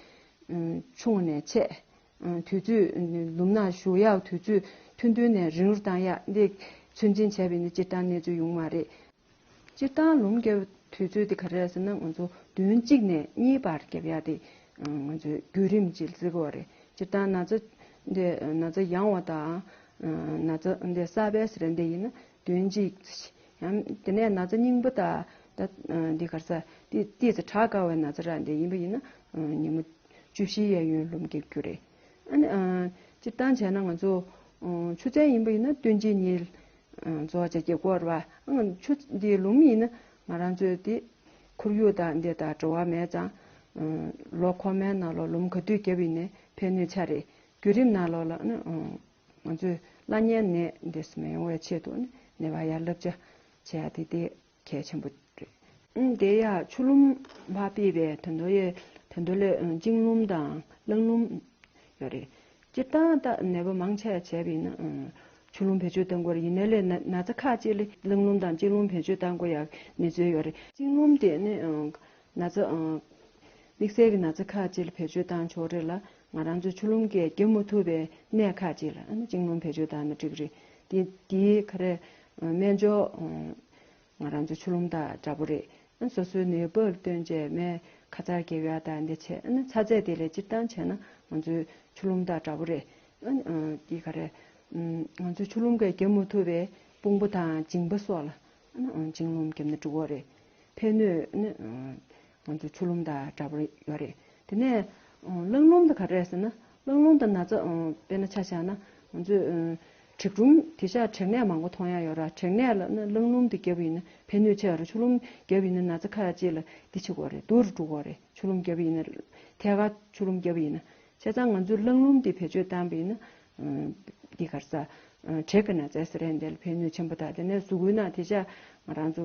ཨང་ཆུང་ནས་ཆེ་ཨང་དུས་ཚོད་ལུམ་ནག་ཞུ་ཡག་དུས་ཚོད་ཐུང་ཐུང་ནས་རིང་རུ་བཏང་ཡག་འདི་ཚོད་འཛིན་བྱས་པ་ཡིན་ན་སྤྱིར་བཏང་གནས་ཚུལ་ཡོང་གི་མ་རེད། སྤྱིར་བཏང་ལུམ་རྒྱག་པའི་དུས་ཚོད་དེ་ག་རེ་རེད་ཟེར་ན་ང་ཚོ་བདུན་གཅིག་ནས་གཉིས་བར་རྒྱག་ཡག་དེ་ང་ཚོའི་བརྒྱུད་རིམ་ཅིག་བརྩི་དགོས་པ་རེད། སྤྱིར་བཏང་ན་ཚ་འདི་ན་ཚ་ཡང་བ་དང་ན་ཚ་འདི་གསར་པའི་ཟེར་འདི་ཡིན་ན་བདུན་གཅིག་ ཡང་དེ་ནས་ན་ཚ་རྙིང་པ་དང་ད་འདི་ག་རེ་ཟ་འདི་ཏོག་ཙམ་དྲག་དཀའ་བའི་ན་ཚ་ར་འདི་ཡིན་པ་ཡིན་ན་ཉིན་མོ་བཅུ་བཞི་གཡས་གཡོན་ལུམ་རྒྱག་རྒྱུ་རེད། ཨ་ནི་སྤྱིར་བཏང་བྱས་ན་ང་ཚོ་ཆུ་ཚན་ཡིན་པ་ཡིན་ན་སྟོན་དཔྱིད་གཉིས་རྫོགས་བྱས་རྒྱག་དགོས་རེད་བ། ཆུ་འདི་ལུམ་ཡིན་ན་ང་རང་ཚོའི་འདི་ཁོར་ཡུག་དང་འདི་དང་འབྲེལ་བ་མེད་ཙང་ལོ་འཁོར་མའི་ནང་ལོགས་ལུམ་ག་དུས་བརྒྱབ་ཡིན་ནའི་ཕན་ནུས་ཆེ་རེད། བརྒྱུད་རིམ་ནང་ལོགས་ལ་ནི་ང་ཚོས་བླ་གཉན་ནད་འདི་མི་ཡོང་བའི་ཆེད་དུ་ནི་ནད་པ་ཡར་བསླབ་བྱ་བྱེད་ཡ་དེ་དེ་གལ་ཆེན་པོ་རེད། ཨང་། དེ་ཡང་ཆུ་ལུམ་ཕར་ཕུད་པའི་དོན་དུ་ཡོད། དོན་དུ་ལས་ཨང་། བཅིངས་ལུམ་དང་རླངས་ལུམ་ཡོད་རེད། སྤྱིར་བཏང་ད་ནད་པ་མང་ཆེ་བ་བྱས་པ་ཡིན་ན་ཨང་། ཆུ་ལུམ་བེད་སྤྱོད་གཏང་དགོས་རེད། ཡིན་ནའི་ལས་ན་ན་ཚ་ཁག་ཅིག་ལ་རླངས་ལུམ་དང་བཅིངས་ལུམ་བེད་སྤྱོད་གཏང་དགོས་ཡག་གནས་ཚུལ་ཡོད་རེད། བཅིངས་ལུམ་དེ་ནི་ཨང་། ན་ཚ་ཨང་། དམིགས་བསལ་གྱི་ན་ཚ་ཁག་ཅིག་ལ་བེད་སྤྱོད་བཏང་ཆོག་རེད་ལ། ང་རང་ཚོའི་ཆུ་ལུམ་གྱིས་བརྒྱབ་མ་ཐུབ་པའི་གནས་ཁག་ཅིག་ལ་ཨ་ནི་བཅིངས་ལུམ་བེད་སྤྱོད་བཏང་ན་འགྲིག་གི་རེད། དེ་དེའི་ག་རེ་སྨན་སྦྱོར་ང་རང་ཚོའི་ཆུ་ལུམ་དང་འདྲ་པོ་རེད། ཨ་ནི་སོ་སོའི་ནད་པར་བསྟུན་བྱས་སྨན་ཁ་ཚར་རྒྱབ་ཡ་དང་འདི་བྱས། ཨ་ནི་ཚ་ཚད་དེ་ལས་སྤྱིར་བཏང་བྱས་ན་ང་ཚོའི་ཆུ་ལུམ་དང་འདྲ་པོ་རེད། ཨ་ནི་དེ་ག་རེ་ང་ཚོའི་ཆུ་ལུམ་གྱིས་བརྒྱབ་མ་ཐུབ་པའི་དཔུང་པ་དང་མཇིང་པ་སོགས་ལ་ཨ་ནི་བཅིངས་ལུམ་བརྒྱབ་ན་འགྲིག་གི་རེད། ཕན་ནུས་ནི་ང་ཚོ་ཆུ་ལུམ་དང་འདྲ་པོ་ཡོད་རེད། དེ་ནས་རླངས་ལུམ་དེ་ག་རེ་རེད་ཟེར་ན། རླངས་ལུམ་དང་ན་ཚ་དཔེར་ན་ཆ་བཞག་ན་ང་ཚོས་འབྲིང་རུམ་དེ་ཤག་བྲེག་ནད་མང་པོ་མཐོང་ཡ་ཡོད་ར། བྲེག་ནད་ལ་ནི་རླངས་ལུམ་དེ་བརྒྱབ་པ་ཡིན་ན་ཕན་ནུས་ཆེ་བ་རེད། ཆུ་ལུམ་བརྒྱབ་པ་ཡིན་ན་ན་ཚ་ཁག་ཅིག་ལ་འདི་བྱེད་དགོས་རེད། སྡུག་རུ་འགྲོ་གི་རེད། ཆུ་ལུམ་བརྒྱབ་པ་ཡིན་ན་ཐད་ཀར་ཆུ་ལུམ་བརྒྱབ་པ་ཡིན་ན། བྱས་ཙང་ང་ཚོས་རླངས་ལུམ་དེ་བེད་སྤྱོད་བཏང་པ་ཡིན་ན་འདི་ག་རེ་ཟ། བྲེག་གི་ན་ཚ་ཟེར་ཡ་འདི་ལ་ཕན་ནུས་ཆེན་པོ་དང་། དེ་ནས་གཟུགས་པོའི་ནང་དེ་ཤག་ང་རང་ཚོ་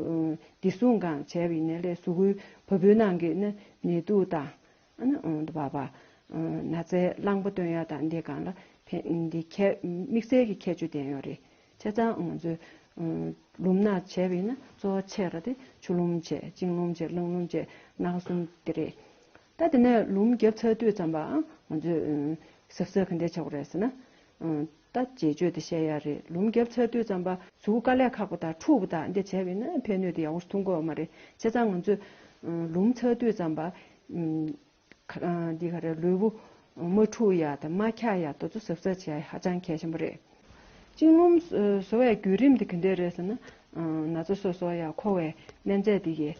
བདེ་སྲུང་སྒང་བྱས་པ་ཡིན་ནའི་ལས་གཟུགས་པོའི་བ་སྤུའི་ནང་གི་ནི་ནད་དུག་དང་ཨ་ནི་འདི་བ་བ་ན་ཚའི་རླངས་པ་བཏོན་ཡ་དང་འདི་སྒང་ལ་ཕན་འདི་ཁྱད་དམིགས་བསལ་གྱི་ཁྱད་ཆོས་ལྡན་ཡོད་རེད། བྱས་ཙང་ང་ཚོས་ལུམ་ནག་བྱས་པ་ཡིན་ན་གཙོ་བོ་ཆེ་ར་དེ་ཆུ་ལུམ་བྱས། བཅིངས་ལུམ་བྱས། རླངས་ལུམ་བྱས། སྣ་ཁ་གསུམ་དེ་རེད། ད་དེ་ནས་ལུམ་བརྒྱབ་ཚར་དུས་ཙམ་པའང་ང་ཚོས་གཟབ་གཟབ་ག་འདྲས་བྱེད་དགོས་རེད་ཟེར་ན། ད་བྱེད་སྤྱོད་དེ་བཤད་ཡ་རེད། ལུམ་བརྒྱབ་ཚར་དུས་ཙམ་པ་གཟུགས་པོ་དཀའ་ལས་ཁག་པོ་དང་འཁྲུག་པོ་དང་འདི་བྱས་པ་ཡིན་ན་ཕན་ནུས་དེ་ཡག་པོ་ཐོན་གྱི་ཡོད་མ་རེད། བྱས་ཙང་ང་ཚོས་ལུམ་ཚར་དུས་ཙམ་པ་འདི་ག་རེ་ལུས་པོ་མ་འཁྲུག་ཡ་དང་མ་འཁྱག་ཡ་དེ་ཚོ་གཟབ་གཟབ་བྱེད་ཡ་ཧ་ཅང་གལ་ཆེན་པོ་རེད། བཅིངས་ལུམ་བཟོ་བའི་བརྒྱུད་རིམ་དེ་ག་འདྲས་རེད་ཟེར་ན། ན་ཚ་སོ་སོ་ཡ་མཁོ་བའི་སྨན་རྫས་དེ་གའི་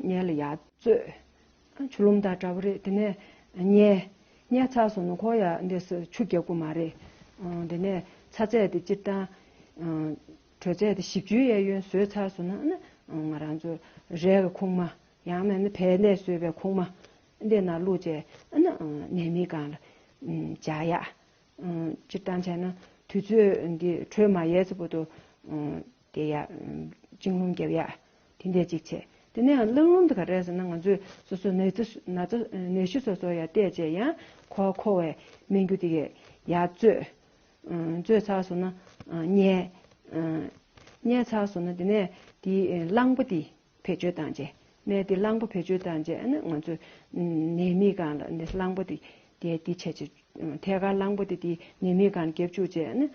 སྔོན་ལ་ཡར་བཙོས། ཆུ་ལུམ་དང་འདྲ་པོ་རེད། དེ་ནས་མཉེ། མཉེ་ཚར་སོང་ན་ཁོ་ཡ་འདི་སུ་ཆུ་རྒྱག་དགོས་མ་རེད། དེ་ནས་ཚ་ཚད་དེ་སྤྱིར་བཏང་དྲོད་ཚད་དེ་བཞི་བཅུའི་གཡས་གཡོན་བཟོས་ཚར་སོང་ན་ཨ་ནི་ང་རང་ཚོ་རས་ཀྱི་ཁུག་མ། ཡང་མིན་ན་བལ་ནས་བཟོས་པའི་ཁུག་མ་འདི་ནང་བླུགས་བྱས་ཨ་ནི་ནད་མེད་སྒང་ལ་འཇགས་ཡ། སྤྱིར་བཏང་བྱས་ན་དུས་ཚོད་འདི་དྲོད་མ་ཡལ་ཚེ་བར་དུ་དེ་ཡ་བཅིངས་ལུམ་བརྒྱབ་ཡ། དེ་འདྲས་ཅིག་བྱས། དེ་ནས་ཡང་རླངས་ལུམ་དེ་ག་རེ་རེད་ཟེར་ན། ང་ཚོས་སོ་སོའི་ན་ཚ་ན་ཚ་ནད་གཞི་སོ་སོ་ཡར་བལྟས་བྱས་ཡང་ཁོ་མཁོ་བའི་སྨན་རྒྱུ་དེ་གས་ཡར་བཙོས། བཙོས་ཚར་སོང་ན་མཉེ། མཉེ་ཚར་སོང་ན་དེ་ནས་དེའི་རླངས་པ་དེ་བེད་སྤྱོད་བཏང་བྱས། སྨན་དེ་རླངས་པ་བེད་སྤྱོད་བཏང་བྱས་ཨ་ནི་ང་ཚོས་ནད་མེད་སྒང་ལ་ནི་རླངས་པ་དེ་དེ་དེ་བྱས་བྱས། ཐད་ཀར་རླངས་པ་དེ་དེ་ནད་མེད་སྒང་ལ་བརྒྱབ་བཅུག་བྱས་ཨ་ནི་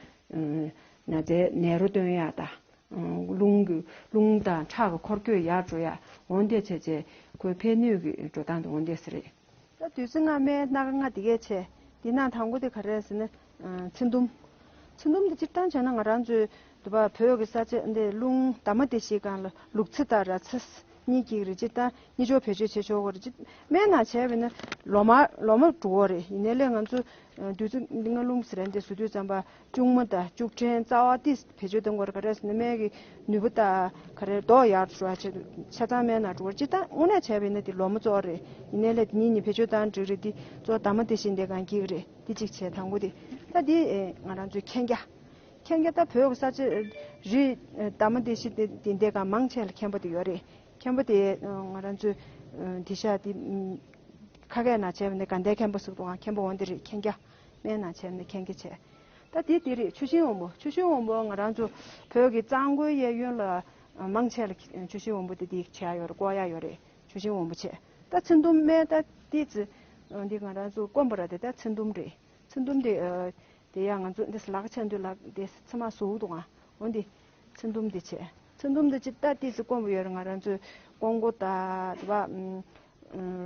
ན་ཚའི་ནད་རོ་སྟོན་ཡག་དང་། རླུང་གི་རླུང་དང་ཁྲག་གི་འཁོར་སྐྱོད་ཡར་འགྲོ་ཡག་འོ་འདི་བྱས་བྱས་ཁོའི་ཕན་ནུས་ཀྱི་འགྲོ་སྟངས་དེ་འོ་འདི་ཟེར་རེད། ད་བདུད་རྩི་ལྔ་སྨན་སྣ་ཁ་ལྔ་དེ་གས་བྱས། དེ་ནང་དང་པོ་དེ་ག་རེ་རེད་ཟེར་ན། ཚིལ་དུམ། ཚིལ་དུམ་དེ་སྤྱིར་བཏང་བྱས་ན་ང་རང་ཚོའི་འདི་པ་བོད་ཀྱི་ས་ཆ་འདི་རླུང་འདབ་མ་སྡེ་བཞི་སྒང་ལ་ལུག་ཚིལ་དང་ར་ཚིལ་གཉིས་ཀྱི་རེད། སྤྱིར་བཏང་གཉིས་ཆར་བེད་སྤྱོད་བྱེད་ཆོག་གི་རེད། སྤྱིར་སྨན་ནང་བྱས་པས་ན་ལོ་མ་ལོ་མ་འགྲོ་གི་རེད། ཡིན་ནའི་ལས་ང་ཚོ་བདུད་རྩི་ལྔ་ལུམ་ཟེར་ཡ་འདི་བཟོ་དུས་ཙམ་པ་ལྕུག་མ་དང་ལྕུག་ཕྲན་རྩ་བ་ཏིས་བེད་སྤྱོད་གཏོང་དགོས་རེད། ག་རེ་ཟེར་ན་སྨན་གྱི་ནུས་པ་དང་ག་རེ་མདོག་ཡག་འགྲོ་བ་ཆེད་དུ་ཆ་ཚང་སྨན་ནང་འགྲོ་བར་སྤྱིར་བཏང་དངོས་གནས་བྱས་པས་ན་འདི་ལོ་མ་གཙོ་བོ་རེད། ཡིན་ནའི་ལས་འདི་གཉིས་གཉིས་བེད་སྤྱོད་བཏང་འགྲིག་རེད། འདི་གཙོ་བོ་འདབ་མ་སྡེ་བཞི་འདི་སྒང་འགྱིག་རེད། འདི་གཅིག་བྱས། དང་པོ་དེ། ད་འདི་ང་རང་ཚོའི་མཁན་རྒྱ། མཁན་རྒྱ་ད་བོད་ཀྱི་ས་ཆ་རི་འདབ་མ་སྡེ་བཞི་འདི་འདི་འདི་སྒང་མང་ཆེ་ལ་མཁན་པོ་དེ་ཡོད་རེད། མཁན་པོ་དེ་ང་རང་ཚོའི་འདི་ཤ་འདི་ཁ་སྐད་ནང་བྱས་པ་ནི་དགའ་ལྡན་མཁན་པོ་ཟེར་འདུག་ག་མཁན་པོ་འོ་འདི་རེད། མཁན་རྒྱ། སྨན་ནང་བྱས་ནས་མཁན་རྒྱ་བྱས། ད་དེ་དེ་རེད། ཆུ་ཤིང་འོམ་བུ། ཆུ་ཤིང་འོམ་བུ་ང་རང་ཚོ་བོད་ཀྱི་གཙང་པོའི་གཡས་གཡོན་ལ་མང་ཆེ་ལ་ཆུ་ཤིང་འོམ་བུ་དེ་དེ་བྱས་ཡོད་རེད། བཀོག་ཡ་ཡོད་རེད། ཆུ་ཤིང་འོམ་བུ་བྱས། ད་ཚིལ་དུམ་སྨན་ད་ཏི་ཙི་འདི་ང་རང་ཚོ་སྐོམ་པ་ར་དེ་ད་ཚིལ་དུམ་རེད། ཚིལ་དུམ་དེ་དེ་ཡང་ང་ཚོ་འདི་ལག་ཆ་འདི་ལག་དེ་ཚི་མ་བཟོ་འདུག་ཨ། འོ་འདི་ཚིལ་དུམ་དེ་བྱས། ཚིལ་དུམ་དེ་ཅི་ད་ཏི་ཙི་སྐོམ་པ་ཡོད་རེད། ང་རང་ཚོ་ཀོང་པོ་ད་དེ་བ།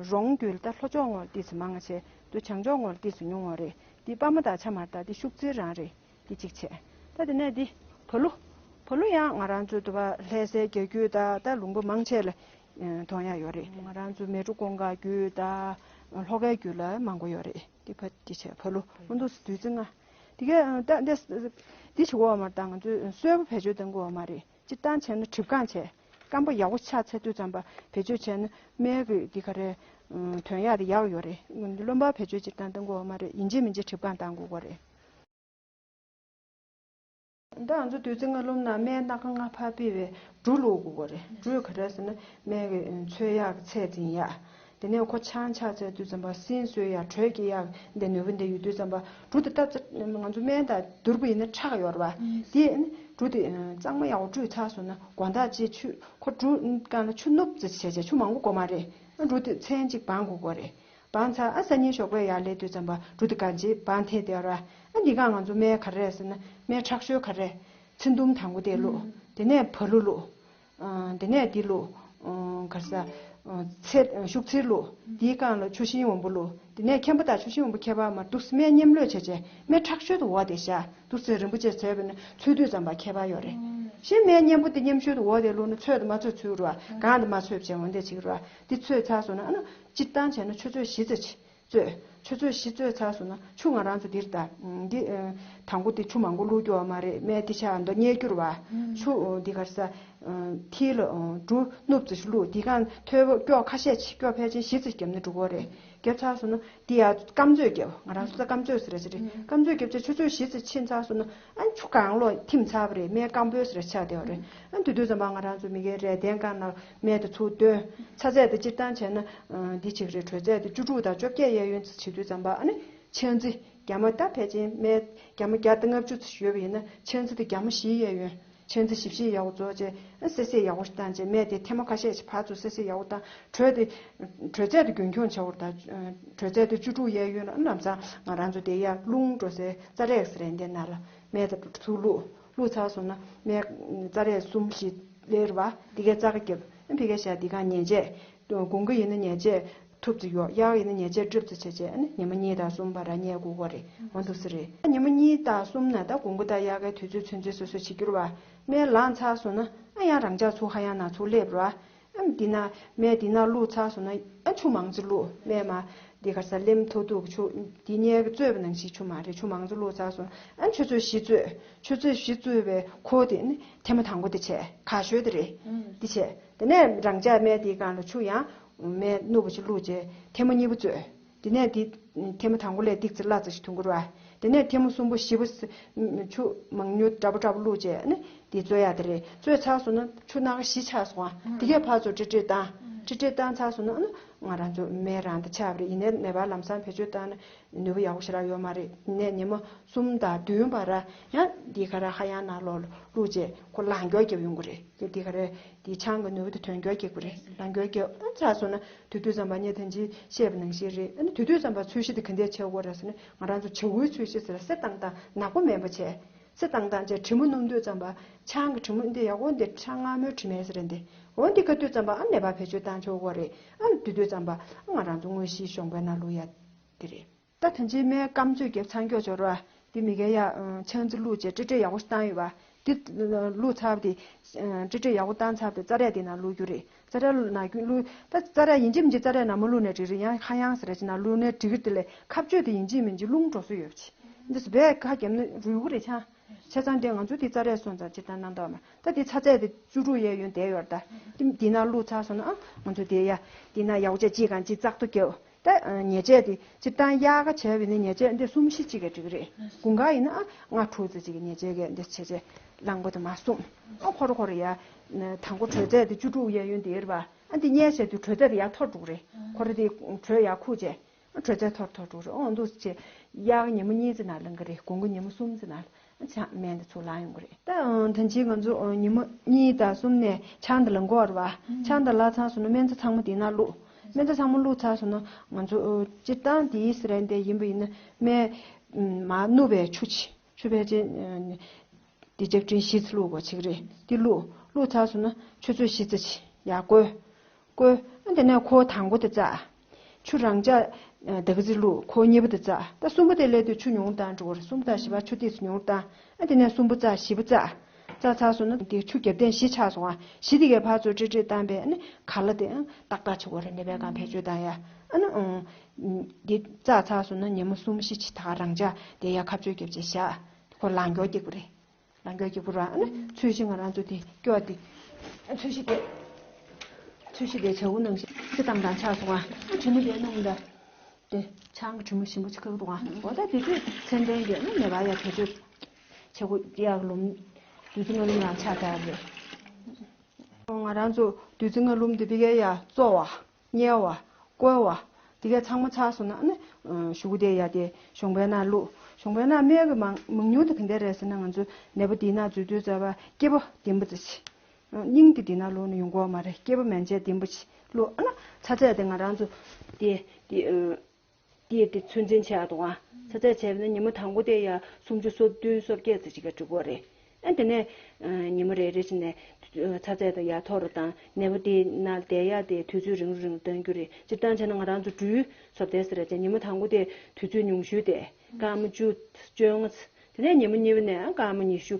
རོང་རྒྱུད་ད་ལྷོ་ཕྱོགས་ངོས་ཏི་ཙི་མང་ཆེ་དུ་བྱང་ཕྱོགས་ངོས་ཏི་ཙི་ཉུང་བ་རེད། འདི་པ་མ་དང་ཆ་མ་ད་འདི་ཤུག་རྩི་རང་རེད། འདི་གཅིག་བྱས། ད་དེ་ནས་འདི་བ་ལུ། བ་ བ་ལུ་ཡང་ང་རང་ཚོ་དུ་བ་ལྷ་སའི་རྒྱ་རྒྱུད་དང་ད་ལུང་པ་མང་ཆེ་ལ་ཨ་འདོན་ཡག་ཡོད་རེད། ང་རང་ཚོ་མལ་གྲོ་གུང་དཀར་རྒྱུད་དང་ལྷོ་ཁའི་རྒྱུད་ལ་མང་པོ་ཡོད་རེད། དེ་བ་དེ་བྱས་བ་ལུ་ཨུ་འདུག་སེ་བདུད་རྩི་ལྔ། དེ་གས་ཨ་ད་འདི་འདི་བྱེད་དགོས་པ་མ་རེད། ད་ང་ཚོས་སོལ་བ་བེད་སྤྱོད་གཏང་དགོས་པ་མ་རེད། སྤྱིར་བཏང་བྱས་ན་གྲིབ་སྐང་བྱས་སྐམ་པོ་ཡག་པོ་ཆགས་ཚར་དུས་ཙམ་པ་བེད་སྤྱོད་བྱས་ན་སྨན་གྱི་འདི་ག་རེ་ཨ་འདོན་ཡག་དེ་ཡག་ཡོད་རེད། རློན་པ་བེད་སྤྱོད་སྤྱིར་བཏང་གཏང་དགོས་པ་མ་རེད། ཡིན་གཅིག་མིན་གཅིག་གྲིབ་སྐང་གཏང་དགོས་པ་རེད། ད་ང་ཚོ་བདུད་རྩི་ལྔ་བླུགས་ན་སྨན་སྣ་ཁ་ལྔ་ཕར་ཕུད་པའི་འབྲུ་བླུགས་དགོས་པ་རེད། འབྲུ་ག་རེ་ཟེར་ན་སྨན་གྱི་ཚོས་ཡག་ཚད་འཛིན་ཡག་དེ་ནས་ཁོ་ཆང་ཆགས་ཚར་དུས་ཙམ་པ་སྲིན་གསོ་ཡག་དྲོད་སྐྱེད་ཡག་འདི་ནུས་པ་འདི་ཡོད་དུས་ཙམ་པ་འབྲུ་དེ་ད་ང་ཚོ་སྨན་དང་བསྡུར་བ་ཡིན་ན་ཁྲག་ཡོད་རེད་བ། དེ་ནི་འབྲུ་དེ་གཙང་མ་ཡག་པོ་བཀྲུས་ཚར་སོང་ན་དགོང་དག་ཅིག་ཆུ་ཁོ་འབྲུ་སྐང་ལ་ཆུ་རྣོ་ཙམ་བྱས་བྱས་ཆུ་མང་པོ་དགོས་མ་རེད། འབྲུ་དེ་ཚན་གཅིག་སྦང་དགོས་དགོས་རེད། སྦང་ཚར་ཨ་སང་ཉིན་ཞོགས་པ་ཡར་སླེབས་དུས་ཙམ་པ་འབྲུ་དེ་གང་ཅི་སྦང་འཐེན་བསྡད་ར། ཨ་འདི་ག་ང་ཚོ་སྨན་ག་རེ་རེད་ཟེར་ན་སྨན་ཁྲག་ཤོད་ག་རེ། ཚིལ་དུམ་དང་པོ་དེ་བླུགས། དེ་ནས་བ་ལུ་བླུགས། ཨ་དེ་ནས་འདི་བླུགས། ཨ་ག་རེ་ཟ། ཨ་ཚེ་ཤུག་ཚིལ་བླུགས། འདིའི་སྒང་ལ་ཆུ་ཤིང་འོམ་བུ་བླུགས། དེ་ནས་མཁན་པོ་དང་ཆུ་ཤིང་འོམ་བུ་ཁྱད་པར་མ་འདུག་སྨན་མཉམ་བླུགས་བྱས་བྱས་སྨན་ཁྲག་ཤོད་དུ་འོ་དེ་བཞག་འདུག་སེ་རིན་པོ་ཆེ་ཟེར་བས་ན་ཚོས་དུས་ཙམ་པ་ཁྱད་པར་ཡོད་རེད། གཞན་སྨན་མཉམ་པོ་དེ་མཉམ་ཤོད་དུ་འོ་དེ་བླུགས་ན་ཚོས་དང་མ་ཚོས་ཚུལ་རུ་བ་གང་དང་མ་ཚོས་བྱས་འོ་དེ་བྱེད་ཀྱི་རུ་བ་དེ་ཚོས་ཚར་སོང་ན་ཨ་ནི་སྤྱིར་བཏང་བྱས་ན་ཆུ་ཚོད་བཞི་ཙམ་ཅིག་བཙོས། ཆུ་ཚོད་བཞི་བཙོས་ཚར་སོང་ན་ཆུ་ང་རང་ཚོ་འདིར་ད་འདི་ཨ་དང་པོ་དེ་ཆུ་མང་པོ་བླུགས་རྒྱུ་བ་མ་རེད། སྨན་དེ་ཆ་མདོ་མཉེས་རྒྱུ་རུ་བ་ཆུ་འདི་ག་རེ་ཟ། མཐིལ་ལ་འབྲུ་སྣུབ་ཙམ་ཞིག་བླུགས། འདི་གང་ཐོད་པ་སྐྱོག་ཁ་ཤས་ཅིག་སྐྱོག་ཕལ་ཆེར་བཞི་ཙམ་བརྒྱབ་ན་འགྲོ་གི་རེད། བརྒྱབ་ཚར་སོང་ན་འདི་ཡར་སྐམ་བཙོས་བརྒྱབ། ང་རང་ཚོ་ད་སྐམ་བཙོས་ཟེར་ར་ཅིག་རེད། སྐམ་བཙོས་བརྒྱབ་ཚེ་ཆུ་ཚོད་བཞི་ཙམ་ཕྱིན་ཚར་སོང་ན་ཨ་ཆུ་གང་ལོག་ཐིམ་ཚར་བ་རེད། སྨན་སྐམ་པོའི་ཟེར་ར་ཆགས་བསྡད་པ་རེད། ཨ་དེ་དུས་ཙམ་པ་ང་རང་ཚོ་མི་གའི་རས་གདན་སྒང་ལ་སྨན་དེ་ཚུར་བཏོན། ཚ་ཚད་དེ་སྤྱིར་བཏང་བྱས་ན་འདི་ཅིག་རེད། དྲོད་ཚད་དེ་བཅུ་དྲུག་དང་བཅོ་བརྒྱད་གཡས་གཡོན་ཙམ་བྱེད་དུས་ཙམ་པ་ཨ་ནི་ཆང་རྩི་རྒྱ་མ་ད་ཕལ་ཆེར་སྨན་རྒྱ་མ་བརྒྱ་དང་ལྔ་བཅུ་ཙམ་ཡོད་པ་ཡིན་ན་ཆང་རྩི་དེ་རྒྱ་མ་བཞིའི་གཡས་གཡོན། ཆང་རྩི་བཞི་བཞི་ཡག་པོ་བཙོས་བྱས་ཨ་སེ་སེ་ཡག་པོ་ཞིག་བཏང་བྱས་སྨན་དེ་ཐེངས་མ་ཁ་ཤས་ཤིག་ཕར་ཚུར་སེ་སེ་ཡག་པོ་བཏང་། དྲོད་དེ་དྲོད་ཚད་དེ་རྒྱུན་འཁྱོངས་བྱ་བར་ད། དྲོད་ཚད་དེ་བཅུ་དྲུག་གཡས་གཡོན་ལ་ཨ་ལམ་སང་ང་རང་ཚོ་དེ་ཡར་རླུང་འགྲོ་སའི་རྩ་རས་ཟེར་ཡ་འདི་ནང་ལ་སྨན་དེ་ཚུར་བླུགས། བླུགས་ཚར་སོང་ན་སྨན་རྩ་རས་གསུམ་བཞི་ལེར་བ་འདི་གའི་རྩ་ཁ་བརྒྱབ། ཨ་ཕི་གའི་ཤ་འདི་གང་ཉལ་ཆས། དགུན་ཁ་ཡིན་ན་ཉལ་ཆས་ཐུབ་ཙམ་གཡོགས། དབྱར་ཁ་ཡིན་ན་ཉལ་ཆས་སྒྲིབ་ཙམ་བྱས་བྱས་ཨ་ནི་ཉི་མ་གཉིས་དང་གསུམ་བར་ཉལ་དགོས་ཀྱི་རེད། འོ་འདུག་སེ་རེད། ཉི་མ་གཉིས་དང་གསུམ་ནས་ད་དགུན་ཁ་དང་དབྱར་ཁའི་དུས་ཚོད་ཚུན་ཚོད་སོ་སོས་བྱེད་རྒྱུ་རེད་བ། སྨན་ལངས་ཚར་སོང་ན་ཨ་ཡང་རང་འཇགས་ཚུར་ཧ་ཡང་ནང་ཚུར་སླེབས་རེད་བ། ཨ་འདི་ན་སྨན་འདི་ན་བླུགས་ཚར་སོང་ན་ཨ་ཆུ་མང་ཙམ་བླུགས། སྨན་མ་འདི་ག་རེ་ཟ་ལེམ་ཐོག་ཐུག་ཆུ་འདི་སྔོན་གྱི་བཙོས་པ་ནང་བཞིན་ཆུ་མ་རེད། ཆུ་མང་ཙམ་བླུགས་ཚར་སོང་ན་ཨ་ཆུ་ཚོད་བཞི་བཙོས། ཆུ་ཚོད་བཞི་བཙོས་པའི་ཁོ་དེ་ནི་ཐེངས་མ་དང་པོ་དེ་བྱས་ཁ་ཤོས་དེ་རེད། འདི་བྱས། དེ་ནས་རང་འཇགས་སྨན་དེའི་སྒང་ལ་ཆུ་ཡང་སྨན་སྣུབས་པ་ཞིག་བླུགས་རྗེས་ཐེངས་མ་གཉིས་པ་བཙོས། དེ་ནས་དེ་ཐེངས་མ་དང་པོ་ལས་ཏིག་ཙི་སླ་ཙི་ཞིག་ཐུང་གི་རེད་བ། དེ་ནས་ཐེངས་མ་གསུམ་པ་བཞི་པ་ཆུ་མང་ཉུང་འདྲ་པོ་འདྲ་པོ་བླུགས་རྗེས་ནི་དེ་བཙོ་ཡག་དེ་རེད། བཙོས་ཚར་སོང་ན་ཆུ་སྣ་ཁ་བཞི་ཆགས་སོང་བ། དེ་གས་ཕར་ཚུར་ཀྲིག་ཀྲིག་བཏང་། ཀྲིག་ཀྲིག་བཏང་ཚར་སོང་ན་ཨ་ནི་ང་རང་ཚོ་སྨན་རང་དེ་ཆགས་པ་རེད། ཡིན་ནའི་ནད་པ་ལམ་སང་བེད་སྤྱོད་བཏང་ན་ནུས་པ་ཡག་པོ་ཞེ་དྲག་ཡོད་མ་རེད། ཡིན་ནའི་ཉི་མ་གསུམ་དང་བདུན་བར་ཡང་འདི་ག་ར་ཧ་ཡང་ནང་ལོགས་ལ་བླུགས་རྗེས་ཁོ་ལང་སྐྱོར་རྒྱབ་ཡོང་གི་རེད། དེ་འདི་ག་རེ་དེ་ཆང་གི་ནུས་པ་དེ་དོན་འཁྱོལ་རྒྱག་གི་རེད། ལང་སྐྱོར་རྒྱབ་ཨ་ཚར་སོང་ན་དེ་དུས་ཙམ་པ་ངས་ད་གིན་བཤད་པ་ནང་བཞིན་རེད། ཨ་ནི་དེ་དུས་ཙམ་པ་ཚོས་གཞི་དེ་ག་འདྲས་བྱེད་དགོས་རེད་ཟེར་ན་ང་རང་ཚོ་བྱ་འུའི་ཚོས་གཞི་ཟེར་བསིལ་བཏང་བཏང་ནག་པོ་མེད་པ་བྱས། བསིལ་བཏང་བཏང་བྱས་དྲི་མ་སྣོམ་དུས་ཙམ་པ་ཆང་གི་དྲི་མ་འདི་ཡག་པོ་འདི་ཆང་མངར་མོའི་དྲི་མས་ཟེར་རེད་འདི། འོ་འདི་ག་དུས་ཙམ་པ་ཨ་ནད་པ་བེད་སྤྱོད་བཏང་ཆོག་གོ་རེད། ཨ་ནི་དེ་དུས་ཙམ་པ་ཨ་ང་རང་ཚོ་དངོས་གཞིའི་གཞོང་པའི་ནང་བླུག་ཡ་དེ་རེད། ད་ད་ཅི་སྨན་སྐམ་བཙོས་རྒྱབ་ཚང་སྐྱོ་འབྱོར་བ། འདི་མི་གའི་ཡ་ཆང་རྩི་བླུགས་བྱས་ཀྲི་ཀྲི་ཡག་པོ་ཞིག་བཏང་ཡོད་པ། འདི་བླུགས་ཚར་བ་དེ་ཀྲི་ཀྲི་ཡག་པོ་བཏང་ཚར་བ་དེ་རྩ་རས་དེ་ནང་བླུགས་རྒྱུ་རེད། རྩ་རས་ནང་རྒྱུ་བླུགས་ད་རྩ་རས་ཡིན་གཅིག་མིན་གཅིག་རྩ་རས་ནང་མ་བླུགས་ནས་འགྲིག་རེད། ཡང་ཧ་ཡང་ཟེར་ར་ཅིག་ནང་བླུགས་ནས་འགྲིག་གི་དེ་ལས་ཁ་གཅོད་དེ་ཡིན་གཅིག་མིན་གཅིག་རླུང་འགྲོ་སྲོལ་ཡོད་པ་ཅིག་འདི་སྦས་ཁ་བརྒྱབ་ན་རུལ་གི་རེད་ཆང་། བྱས་ཙང་དེ་ང་ཚོ་དེ་རྩ་རས་སོང་ཙང་ཅི་ལྟར་གནང་ཐུབ་མ་ད་དེ་ཚ་ཚད་དེ་བཅུ་དྲུག་གཡས་གཡོན་བསྡད་ཡོད་རེད་ད། དེ་དེ་ནང་བླུགས་ཚར་སོང་ན་ཨ་ང་ཚོ་དེ་ཡ་དེ་ནང་ཡག་པོ་བྱས་གཅིག་གང་གཅིག་ཙག་ཏུ་རྒྱབ། ད་ཉལ་ཆས་དེ་སྤྱིར་བཏང་དབྱར་ཁ་བྱས་པ་ཡིན་ན་ཉལ་ཆས་འདི་གསུམ་བཞི་གཅིག་གིས་འགྲིག་གི་རེད། དགུན་ཁ་ཡིན་ན་ཨ་ལྔ་དྲུག་ཙམ་ཅིག་གི་ཉལ་ཆས་གས་འདི་བྱས་བྱས་གླང་པོ་དེ་མར་གསུམ། ཨ་ཁོ་ར་ཁོ་ར་ཡ། དང་པོ་དྲོད་ཚད་དེ་བཅུ་དྲུག་གཡས་གཡོན་དེ་རེད་པ། ཨ་འདི་བསྙལ་བྱས་དུས་དྲོད་ཚད་དེ་ཡར་མཐོ་རུ་འགྲོ་གི་རེད། ཁོ་ར་དེ་དྲོད་ཡར་ཁུག་བྱས། དྲོད་ཚད་མཐོ་རུ་མཐོ་རུ་འགྲོ་གི་རེད། ཨོ་འདུག་སེ་བྱས། དབྱར་ཁ་ཉི་མ་གཉིས་ཙམ་ནང་ལངས་གི་རེད། དགུན་ཁ་ཉི་མ་གསུམ་ཙམ་ནང་ལ། ཨ་ཆང་སྨན་དེ་ཚུར་ལངས་ཡོང་གི་རེད། ད་ཨང་ད་ཅི་ང་ཚོ་ཨ་ཉི་མ་གཉིས་དང་གསུམ་ནས་ཆང་དེ་ལངས་གོ་རེད་པ། ཆང་དེ་ལངས་ཚར་སོང་ན་སྨན་རྩྭ་ཚང་མ་དེ་ནང་བླུགས། སྨན་རྩྭ་ཚང་མ་བླུགས་ཚར་སོང་ན་ང་ཚོ་ཨ་སྤྱིར་བཏང་དེའི་སི་རན་དེ་ཡིན་པ་ཡིན་ན་སྨན་མར་བསྣུབས་པའི་ཆུ་ཆེ་ཆུ་ཕལ་ཆེར་ཨ་དེ་ལྕགས་ཀྲིན་བཞི་ཙམ་བླུགས་དགོས་བྱེད་ཀྱི་རེད། དེ་བླུགས་བླུགས་ཚར་སོང་ན་ཆུ་ཚོད་བཞི་ཙམ་ཅིག་ཡར་བསྐོལ། བསྐོལ། ཨ་དེ་ནས་ཁོ་དང་པོ་དེ་བཙགས། ཆུ་རང་འཇགས་ཨ་ད་ག་ཙམ་བླུགས། ཁོ་གཉིས་པ་དེ་བཙགས། ད་གསུམ་པ་དེ་སླེབས་དུས་ཆུ་ཉུང་བཏང་འགྲོ་གི་རེད། གསུམ་པ་དང་བཞི་པ་ཆུ་ཏོག་ཙམ་ཉུང་བཏང་། ཨ་དེ་ནས་གསུམ་པ་བཙགས། བཞི་པ་བཙགས། བཙའ་ཚར་སོང་ན་དེ་ཆུ་རྒྱབ་རྟེན་བཞི་ཆགས་སོང་ཨ། བཞི་དེ་གའི་ཕར་ཚུར་ཀྲིག་ཀྲིག་བཏང་པས་ཨ་ནི་ག་ལ་དེ་ཨང་ཏག་ཏག་བྱེད་དགོས་རེད། ནད་པའི་སྒང་བེད་སྤྱོད་བཏང་ཡ། ཨ་ནི་ཨང་། དེ་བཙའ་ཚར་སོང་ན་ཉི་མ་གསུམ་བཞི་ཅིག་ད་ག་རང་འཇགས་དེ་ཡ་ཁ་གཅོད་རྒྱབ་བྱས་བཞག་ཁོ་ལང་སྐྱོར་རྒྱག་གི་རེད། ལང་སྐྱོར་རྒྱག་གི་རེད། ཨ་ནི་ཚོས་གཞི་ང་རང་ཚོ་དེ་སྐྱོར་དེ། ཚོས་གཞི་དེ། ཚོས་གཞི་དེ་བྱ་འུ་ནང་བཞིན་ཅི་བཏང་དང་ཆགས་སོང་ཨ། ཨ་དྲི་མ་དེ་སྣུམ་ད། དེ་ཆང་གི་དྲི་མ་ཞིམ་པོ་ཅིག་ཁུག་འདུག་ཨ། འོ་ད་དེ་དུས་ཚན་ལྡན་གྱི་ཨ་ནི་ནད་པ་ཡ་བེད་སྤྱོད་བྱེད་དགོས་ཡག་ལུམ། བདུད་རྩི་ལྔ་ལུམ་རང་ཆགས་ཚར་རེད། ང་རང་ཚོ་བདུད་རྩི་ལྔ་ལུམ་དེ་ཕ་གིར་ཡ་བཙོ་བ། བསྙལ་བ། བསྐོལ་བ། དེ་གས་ཚང་མ་ཚར་སོང་ན་ཨ་ནི་གཞུག་གུ་དེ་ཡ་དེ་གཞོང་པའི་ནང་བླུགས། གཞོང་པའི་ནང་སྨན་གྱི་མང་མང་ཉུང་དེ་ག་འདྲ་རེད་ཟེར་ན་ང་ཚོ་ནད་པ་དེའི་ནང་འཛུལ་དུས་ཙམ་པ་སྐེད་པ་ལྡེམ་པོ་ཙམ་ཞིག་སྙིང་དེ་དེའི་ནང་བླུགས་ན་ཡོང་གི་ཡོད་མ་རེད། སྐེད་པ་མན་ཆད་ལྡེམ་པོ་ཞིག་བླུགས། ཨ་ནི་ཚ་ཚད་དེ་ང་རང་ཚོ་དེ་དེ་དེ་དེ་ཚོད་འཛིན་བྱས་འདུག་ཨ། ཚ་ཚད་བྱས་པ་ན་ཉི་མ་དང་པོ་དེ་ཡ་སུམ་ཅུ་སོ་བདུན་སོ་བརྒྱད་ཙམ་ཅིག་ག་འགྲོ་གི་རེད། ཨ་དེ་ནས་ཉི་མ་རེ་རེ་བཞིན་ནས་ཚ་ཚད་དེ་ཡར་མཐོ་རུ་བཏང་། ནད་པ་དེ་ནང་བསྡད་ཡག་དེ་དུས་ཚོད་རིང་རུ་རིང་རུ་གཏོང་རྒྱུ་རེད། སྤྱིར་བཏང་བྱས་ན་ང་རང་ཚོ་འགྲུལ་བཟོ་བསྡད་ཟེར་རེད་བྱས། ཉི་མ་དང་པོ་དེ་དུས་ཚོད་ཉུང་ཤོས་དེ་སྐར་མ་བཅུ་བཅོ་ལྔ། དེ་ནས་ཉི་མ་གཉིས་པ་ནས་སྐར་མ་ཉི་ཤུ།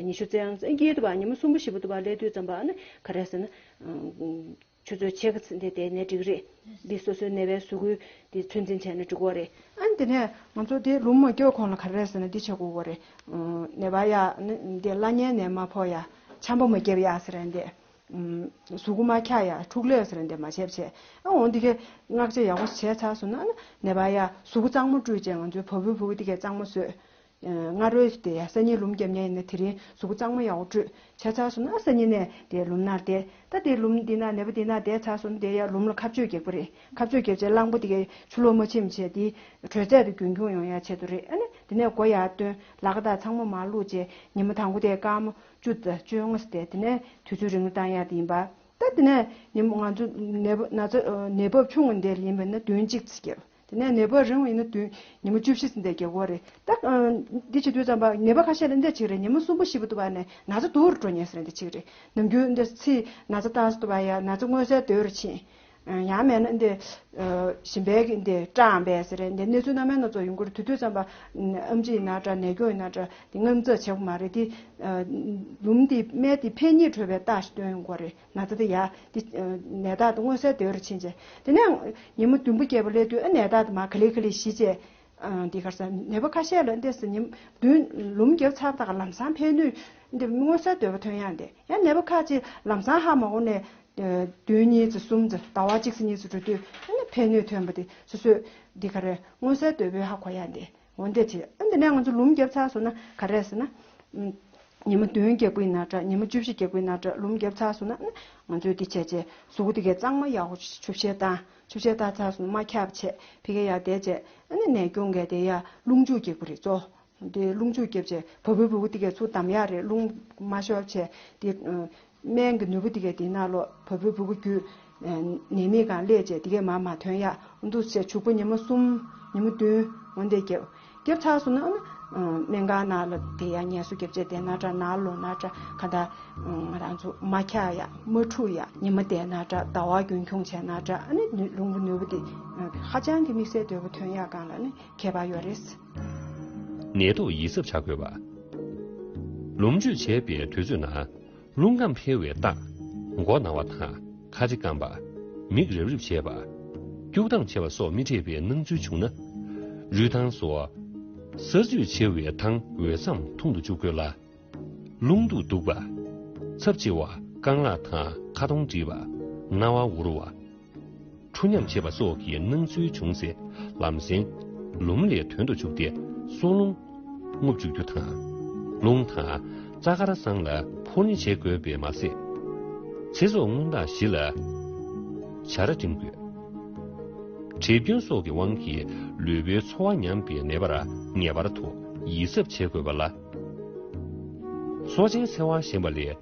ཉི་ཤུ་རྩ་ལྔ་ཨ་འགྱེལ་འདུག་པ། ཉི་མ་གསུམ་པ་བཞི་པ་འདུག་པ་སླེབས་དུས་ཙམ་པ་ཨ་ནི་ག་རེ་ཟེར་ན། ཆུ་ཚོད་ཕྱེད་ཀ་ཙམ་དེ་བསྡད་ནས་འགྲིག་རེད། འདི་སོ་སོའི་ནད་པའི་གཟུགས་པོའི་འདི་ཚོད་འཛིན་བྱས་ནས་འགྲིག་གི་རེད། ཨ་ནི་དེ་ནས་ང་ཚོ་དེ་ལུམ་མ་སྐྱོར་གོང་ལ་ག་རེ་རེད་ཟེར་ན་འདི་བྱེད་དགོས་ཀྱི་རེད། ནད་པ་ཡ་ནི་འདི་བླ་གཉན་ནད་མ་ཕོག་ཡ། ཆམ་པ་མ་བརྒྱབ་ཡ་ཟེར་ཡ་འདི། གཟུགས་པོ་མ་འཁྱག་ཡ། འཁྲུག་ལས་ཟེར་ཡ་འདི་མ་བྱས་བྱས། ཨ་འོ་འདི་གའི་མངགས་བྱ་ཡག་པོ་བྱས་ཚར་སོང་ན་ཨ་ནི་ནད་པ་ཡ་གཟུགས་པོ་གཙང་མ་བཀྲུས་བྱས། ང་ཚོའི་བ་སྤུའི་བུ་གུ་འདི་གའི་གཙང་མ་བཟོས། སྔ་རོལ་དེ་ཡ་སང་ཉིན་ལུམ་རྒྱབ་མཁན་ཡིན་ན་དེ་རིང་གཟུགས་པོ་གཙང་མ་ཡག་པོ་བཀྲུས་བྱས་ཚར་སོང་ན་སང་ཉིན་ནས་དེ་ལུམ་ནང་བསྡད། ད་དེ་ལུམ་འདི་ན་ནད་པ་འདི་ན་བསྡད་ཚར་སོང་ན་དེ་ཡ་ལུམ་ལ་ཁ་གཅོད་རྒྱག་པ་རེད། ཁ་གཅོད་རྒྱབ་བྱས་རླངས་པ་དེ་གའི་ཆུ་ལོག་མ་ཕྱིན་བྱས་དེ་དྲོད་ཚད་དེ་རྒྱུན་འཁྱོངས་ཡོང་ཡ་ཆེད་དུ་རེད། ཨ་ནི་དེ་ནས་སྒོ་ཡར་བཏོན། ལག་དང་ཚང་མ་མར་བླུགས་བྱས་ཉི་མ་དང་པོ་དེ་སྐར་མ་བཅུ་དང་བཅོ་ལྔ་བསྡད། དེ་ནས་དུས་ཚོད་རིང་རུ་བཏང་ཡ་དེ་ཡིན་པ། ད་དེ་ནས་ཉི་མ་ང་ཚོ་ནད་པ་ན་ཚ་ནད་བབ་ཆུང་བ་འདི་ཡིན་པ་ཡིན་ན་བདུན་གཅིག་ཙམ་བརྒྱབ། དེ་ནས་ནད་པ་རིང་བ་ཡིན་ན་བདུན་ཉི་མ་བཅུ་བཞི་ཙམ་དེ་རྒྱག་དགོས་རེད། ད་འདི་བྱེད་དུས་ཙམ་པ་ནད་པ་ཁ་ཤས་ལ་འདི་བྱེད་ཀྱི་རེད། ཉི་མ་གསུམ་པ་བཞི་པ་འདུག་པ་ནས་ན་ཚ་སྡུག་རུ་འགྲོ་ཉེན་ཟེར་འདི་བྱེད་ཀྱི་རེད། ནམ་རྒྱུན་འདི་ཚེ་ན་ཚ་བཏང་སོང་འདུག་པ་ཡ། ན་ཚ་མངོན་གསལ་དོད་རུ་ཕྱིན། ཡང་མེད་ན་འདི་ཞིམ་པའི་གི་འདི་སྐྲངས་པས་ཟེར་རེད། འདི་གནས་ཚུལ་སྣ་མིན་སྣ་ཚོགས་ཡོང་གི་རེད། དེ་དུས་ཙམ་པ་ཨམ་ཆི་ཡིན་ན་འདྲ། ནད་སྐྱོང་ཡིན་ན་འདྲ། འདི་དངངས་འཚབ་བྱེད་དགོས་མ་རེད། འདི་ལུམ་འདི་སྨན་འདི་ཕན་གཉིས་གྲོལ་བའི་རྟགས་ཤིག་སྟོན་ཡོང་གི་རེད། ན་ཚ་དེ་ཡ་དེ་ནད་རྟགས་དེ་མངོན་གསལ་དོད་རུ་ཕྱིན་རྗེས། དེ་ནས་ཉི་མ་བདུན་པ་བརྒྱད་པ་སླེབས་དུས་ཨ་ནད་རྟགས་དེ་མར་ག་ལེ་ག་ལེ་ཞི་རྗེས། ཨ་འདི་ག་རེ་ཟེར། ནད་པ་ཁ་ཤས་ལ་འདི་ཟེར་ཉི་མ་བདུན་ལུམ་བརྒྱབ་ཚར་བ་དང་ལམ་སང་ཕན་ནུས་འདི་མངོན་གསལ་དོད་པོ་ཐོན་ཡག་འདི། ཡང་ནད་པ་ཁ་ཅིག་ལམ་སང་ཧ་མ་གོ་ནས་བདུན་གཉིས་ཙམ་གསུམ་ཙམ་ཟླ་བ་གཅིག་ཙམ་གཉིས་ཙམ་འགྲོ་དུས་ཨ་ནི་ཕན་ནུས་ཐོན་པ་དེ་སོ་སོས་འདི་ག་རེ་མངོན་གསལ་དོད་པོས་ཧ་གོ་ཡག་འདི། འོན་ཏེ་བྱེད། ཨ་འདི་ནས་ང་ཚོ་ལུམ་བརྒྱབ་ཚར་སོང་ན་ག་རེ་ཟེར་ན། ཨམ། ཉི་མ་བདུན་རྒྱག་པ་ཡིན་ན་འདྲ། ཉི་མ་བཅུ་བཞི་རྒྱག་པ་ཡིན་ན་འདྲ། ལུམ་བརྒྱབ་ཚར་སོང་ན་ཨ་ང་ཚོས་འདི་བྱས་བྱས་གཟུགས་པོ་དེ་གའི་གཙང་མ་ཡག་པོ་ཆུ་བཤལ་བཏང་། ཆུ་བཤལ་བཏང་ཚར་སོང་ན་མ་འཁྱག་བྱས་ཕ་གིར་ཡར་བསྡད་བྱས་ཨ་ནི་ནད་སྐྱོང་མཁན་དེ་ཡ་རླུང་འཇུག་རྒྱག་པ་རེད་གཙོ། དེ་རླུང་འཇུག་རྒྱབ་བྱས་བ་སྤུའི་བུ་གུ་དེ་གའི་ཚུར་བསྡམ་ཡག་རེད། རླུང་མ་ཤོར་བྱས་དེ། སྨན་གྱི་ནུས་པ་དེ་གའི་དེ་ནང་ལོགས་བ་སྤུའི་བུ་གུ་བརྒྱུད། ནད་མེད་སྒང་སླེབས་བྱས་དེ་གའི་མར་མ་ཐོན་ཡག་འདུག་བྱས་བྱུག་པ་ཉི་མ་གསུམ་ཉི་མ་བདུན་འོན་ཏེ་བརྒྱབ། བརྒྱབ་ཚར་སོང་ན་ཨ་ནི་སྨན་ཁང་ནང་ལ་དེ་ཡང་ངལ་གསོ་བརྒྱབ་བྱས་དེ་ནང་འདྲ་ནང་ལོགས་ནང་འདྲ་ག་ད་ང་རང་ཚོ་མ་འཁྱག་ཡག་མ་འཁྲུག་ཡག་ཉི་མ་དེ་ནང་འདྲ་ཟླ་བ་རྒྱུན་འཁྱོངས་བྱས་ནང་འདྲ་ཨ་ནི་ནུ་རླུང་བུ་ནུས་པ་དེ་ཧ་ཅང་གི་དམིགས་བསལ་དོད་པོ་ཐོན་ཡག་སྒང་ལ་ནི་ཁྱད་པར་ཡོད་རེད། ནད་ཐོག་ཡིད་གཟབ་བྱ་དགོས་པ། ལུམ་མཆོད་བྱས་པའི་དུས་ཚོད་ན། རླུང་ཁམས་འཕེལ་བའི་རྟགས། མགོ་ན་བ་དང་ཁ་ལྕེ་སྐམ་པ། མིག་རབ་རིབ་བྱེད་པ། སྐྱུག་བཏང་བྱེད་པ་སོགས་མི་འཕྲད་པའི་སྣང་ཚུལ་བྱུང་ན། རུས་ཐང་སོགས། གསར་བཅོས་བྱེད་པའི་ཐང་འོས་འཚམ་འཐུང་དུ་བཅུག་དགོས་ལ། རླུང་སྟུག་འདུག་པ། ཚབས་ཆེ་བ་རྐང་ལག་དང་ཁ་གདོང་འདྲིས་པ། རྣ་བ་འུར་བ། འཁྲུ་ཉམས་བྱེད་པ་སོགས་ཀྱི་སྣང་ཚུལ་བྱུང་ཚེ་ལམ་སེང་ལུམ་ལས་དོན་དུ་བཅུག་སྟེ་སྲོག་རླུང་རྔུབ་བཅུག་རྒྱུ་དང་། རླུང་དང་རྩ་དཀར་བསང་ལ་ཕོག་ནི་བྱེད་དགོས་པས་མ་ཟད། ཚེ་སྲོག་རྔུབ་རྟགས་བཞི་ལ་བྱ་ར་འགྲིམ་དགོས། གྲིབ་སྐྱོན་སོགས་ཀྱི་དབང་གིས་ལུས་པོའི་ཚོར་བ་ཉམས་པའི་ནད་པར་ངེས་པར་དུ་ཡིད་གཟབ་བྱེད་དགོས་པ་ལ། སྲོག་ཆེན་འཚེ་བ་ཞན་པ་ལས།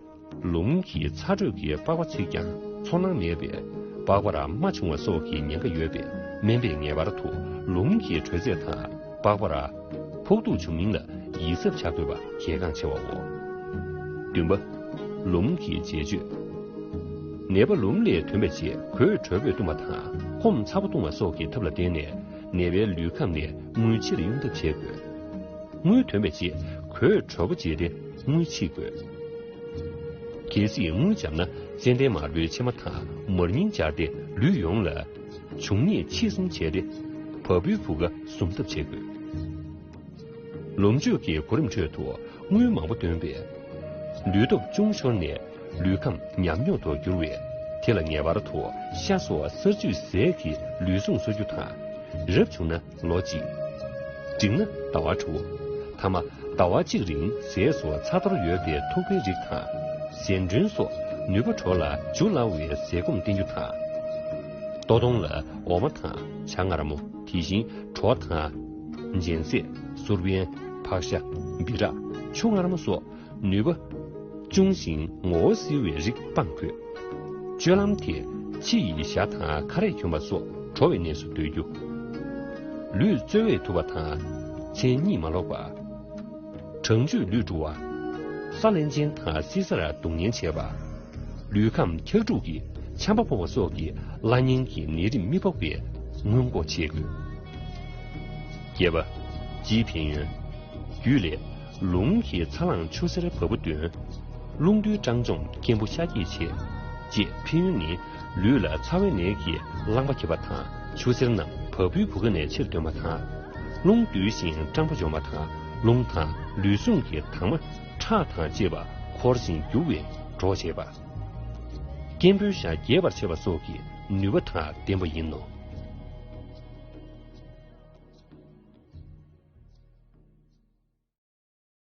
ལུམ་གྱི་ཚ་དྲོད་ཀྱིས་པགས་པ་འཚིག་ཀྱང་ཚོར་སྣང་མེད་པས་པགས་པར་རྨ་བྱུང་བ་སོགས་ཀྱི་ཉེན་ཁ་ཡོད་པས་སྨན་པས་ངེས་པར་དུ་ལུམ་གྱི་དྲོད་ཚད་དང་པགས་པར་ཕོག་ཐུག་བྱུང་མིན་ལ་ཡིད་གཟབ་བྱ་དགོས་པ་གལ་འགངས་ཆེ་བའོ། བདུན་པ། ལུམ་གྱི་རྗེས་གཅོད། ནད་པ་ལུམ་ལས་ཐོན་པའི་རྗེས་གོས་དྲོན་པོས་བཏུམ་པ་དང་ཧོམ་ཚ་པོ་བཏུང་བ་སོགས་ཀྱི་ཐབས་ལ་བརྟེན་ནས་ནད་པའི་ལུས་ཁམས་ནས་རྔུལ་ཕྱིར་དབྱུང་ཐབས་བྱེད་དགོས། རྔུལ་ཐོན་པའི་རྗེས་ བོད་གྲོས་པོ་བྱས་ཏེ་དངུལ་ཕྱིས་དགོས། གལ་སྲིད་དངུལ་བརྒྱབ་ན་ཙན་དན་དམར་པོའི་ཕྱེ་མ་དང་མར་རྙིང་སྦྱར་ཏེ་ལུས་ཡོངས་ལ་འབྱུང་གནས་ཕྱིས་གསུམ་བྱས་ཏེ་བ་སྤུའི་བུ་ག་ཟུམ་ཐབས་བྱེད་དགོས། ལོངས་སྤྱོད་ཀྱི་གོ་རིམ་ཁྲོད་དུ་དངུལ་མང་པོ་བཏོན་པས། ལུས་སྟོབས་ཅུང་ཤོར་ནས་ལུས་ཁམས་ཉམས་མྱོང་དུ་གྱུར་བས། དེ་ལ་ངེས་པར་དུ་ཤ་སོགས་གསར་བཅོས་ཟས་ཀྱི་ལུས་ཟུངས་གསོ་རྒྱུ་དང་། རབ་བྱུང་ན་ལོ་གཅིག། འབྲིང་ན་ཟླ་བ་དྲུག། ཐ་མ་ཟླ་བ་གཅིག་རིང་ཟས་སུ་ཚ་གཏོར་ཡོད་པའི་ཐུག་པའི་རིགས་དང་། ཟན་གྲོན་སོགས་ནུས་པ་དྲོ་ལ་འཇུ་སླ་བའི་ཟས་སྐོམ་བསྟེན་རྒྱུ་དང་། ལྟོ་སྟོང་ལ་འོ་མ་དང་ཇ་མངར་མོ། དེ་བཞིན་གྲོ་དང་། ལྗན་ཚལ། སུར་པན། ཕག་ཤ། སྦི་རག་ཆུ་མངར་མོ་སོགས་ནུས་པ་ཆུང་ཞིང་ངོ་བོ་བསིལ་བའི་རིགས་སྤང་དགོས། སྤྱོད་ལམ་དེ་ཕྱི་ཡི་ཞྭ་དང་ཁ་རས་གྱོན་པ་སོགས་དྲོ་བའི་གནས་སུ་སྡོད་རྒྱུ། ལུས་རྩོལ་བས་ཐུབ་པ་དང་། མཚན་གཉིད་མ་ལོག་པ། གྲང་སྤྱོད་ལུས་འགྲོ་བ། ས་བརླན་ཅན་དང་བསིལ་སར་སྡུག་བསྔལ་བྱེད་པ། ལུས་ཁམས་འཁྱག་འཁྲུག་གིས་ཆམ་པ་ཕོག་པ་སོགས་ཀྱི་བླ་གཉན་གྱི་ནད་རིམས་མི་ཕོག་པའི་སྔོན་འགོག་བྱེད་དགོས། བརྒྱད་པ། ལྕེའི་ཕན་ཡོན། རྒྱུད་ལས། ལུང་གི་ཚ་རླངས་ཆུ་སེར་བ་སྤུ་བཏོན། རླུང་རྡུལ་སྐྲངས་འཇོམས་སྐེམ་པོ་ཤ་སྐྱེད་བྱེད། ཅེས་ཕན་ཡོན་ནི། ལུས་ལ་ཚ་བའི་ནད་ཀྱིས་རླངས་པ་འཁྱེར་བ་དང་ཆུ་སེར་རྣམས་བ་སྤུའི་བུ་ག་ནས་ཕྱིར་འདོན་པ་དང་། རླུང་རྡུལ་ཞིང་སྐྲངས་པོ་འཇོམས་པ་དང་རླུང་དང་ལུས་ཟུངས་ཀྱི་དྭངས་མ་ཁྲག་དང་བཅས་པ་འཁོར་ཞིང་རྒྱུ་བས་གྲོགས་བྱེད་པ། སྐེམ་པོའི་ཤ་རྒྱས་པར་བྱེད་པ་སོགས་ཀྱི་ནུས་པ་དང་ལྡན་པ་ཡིན་ནོ།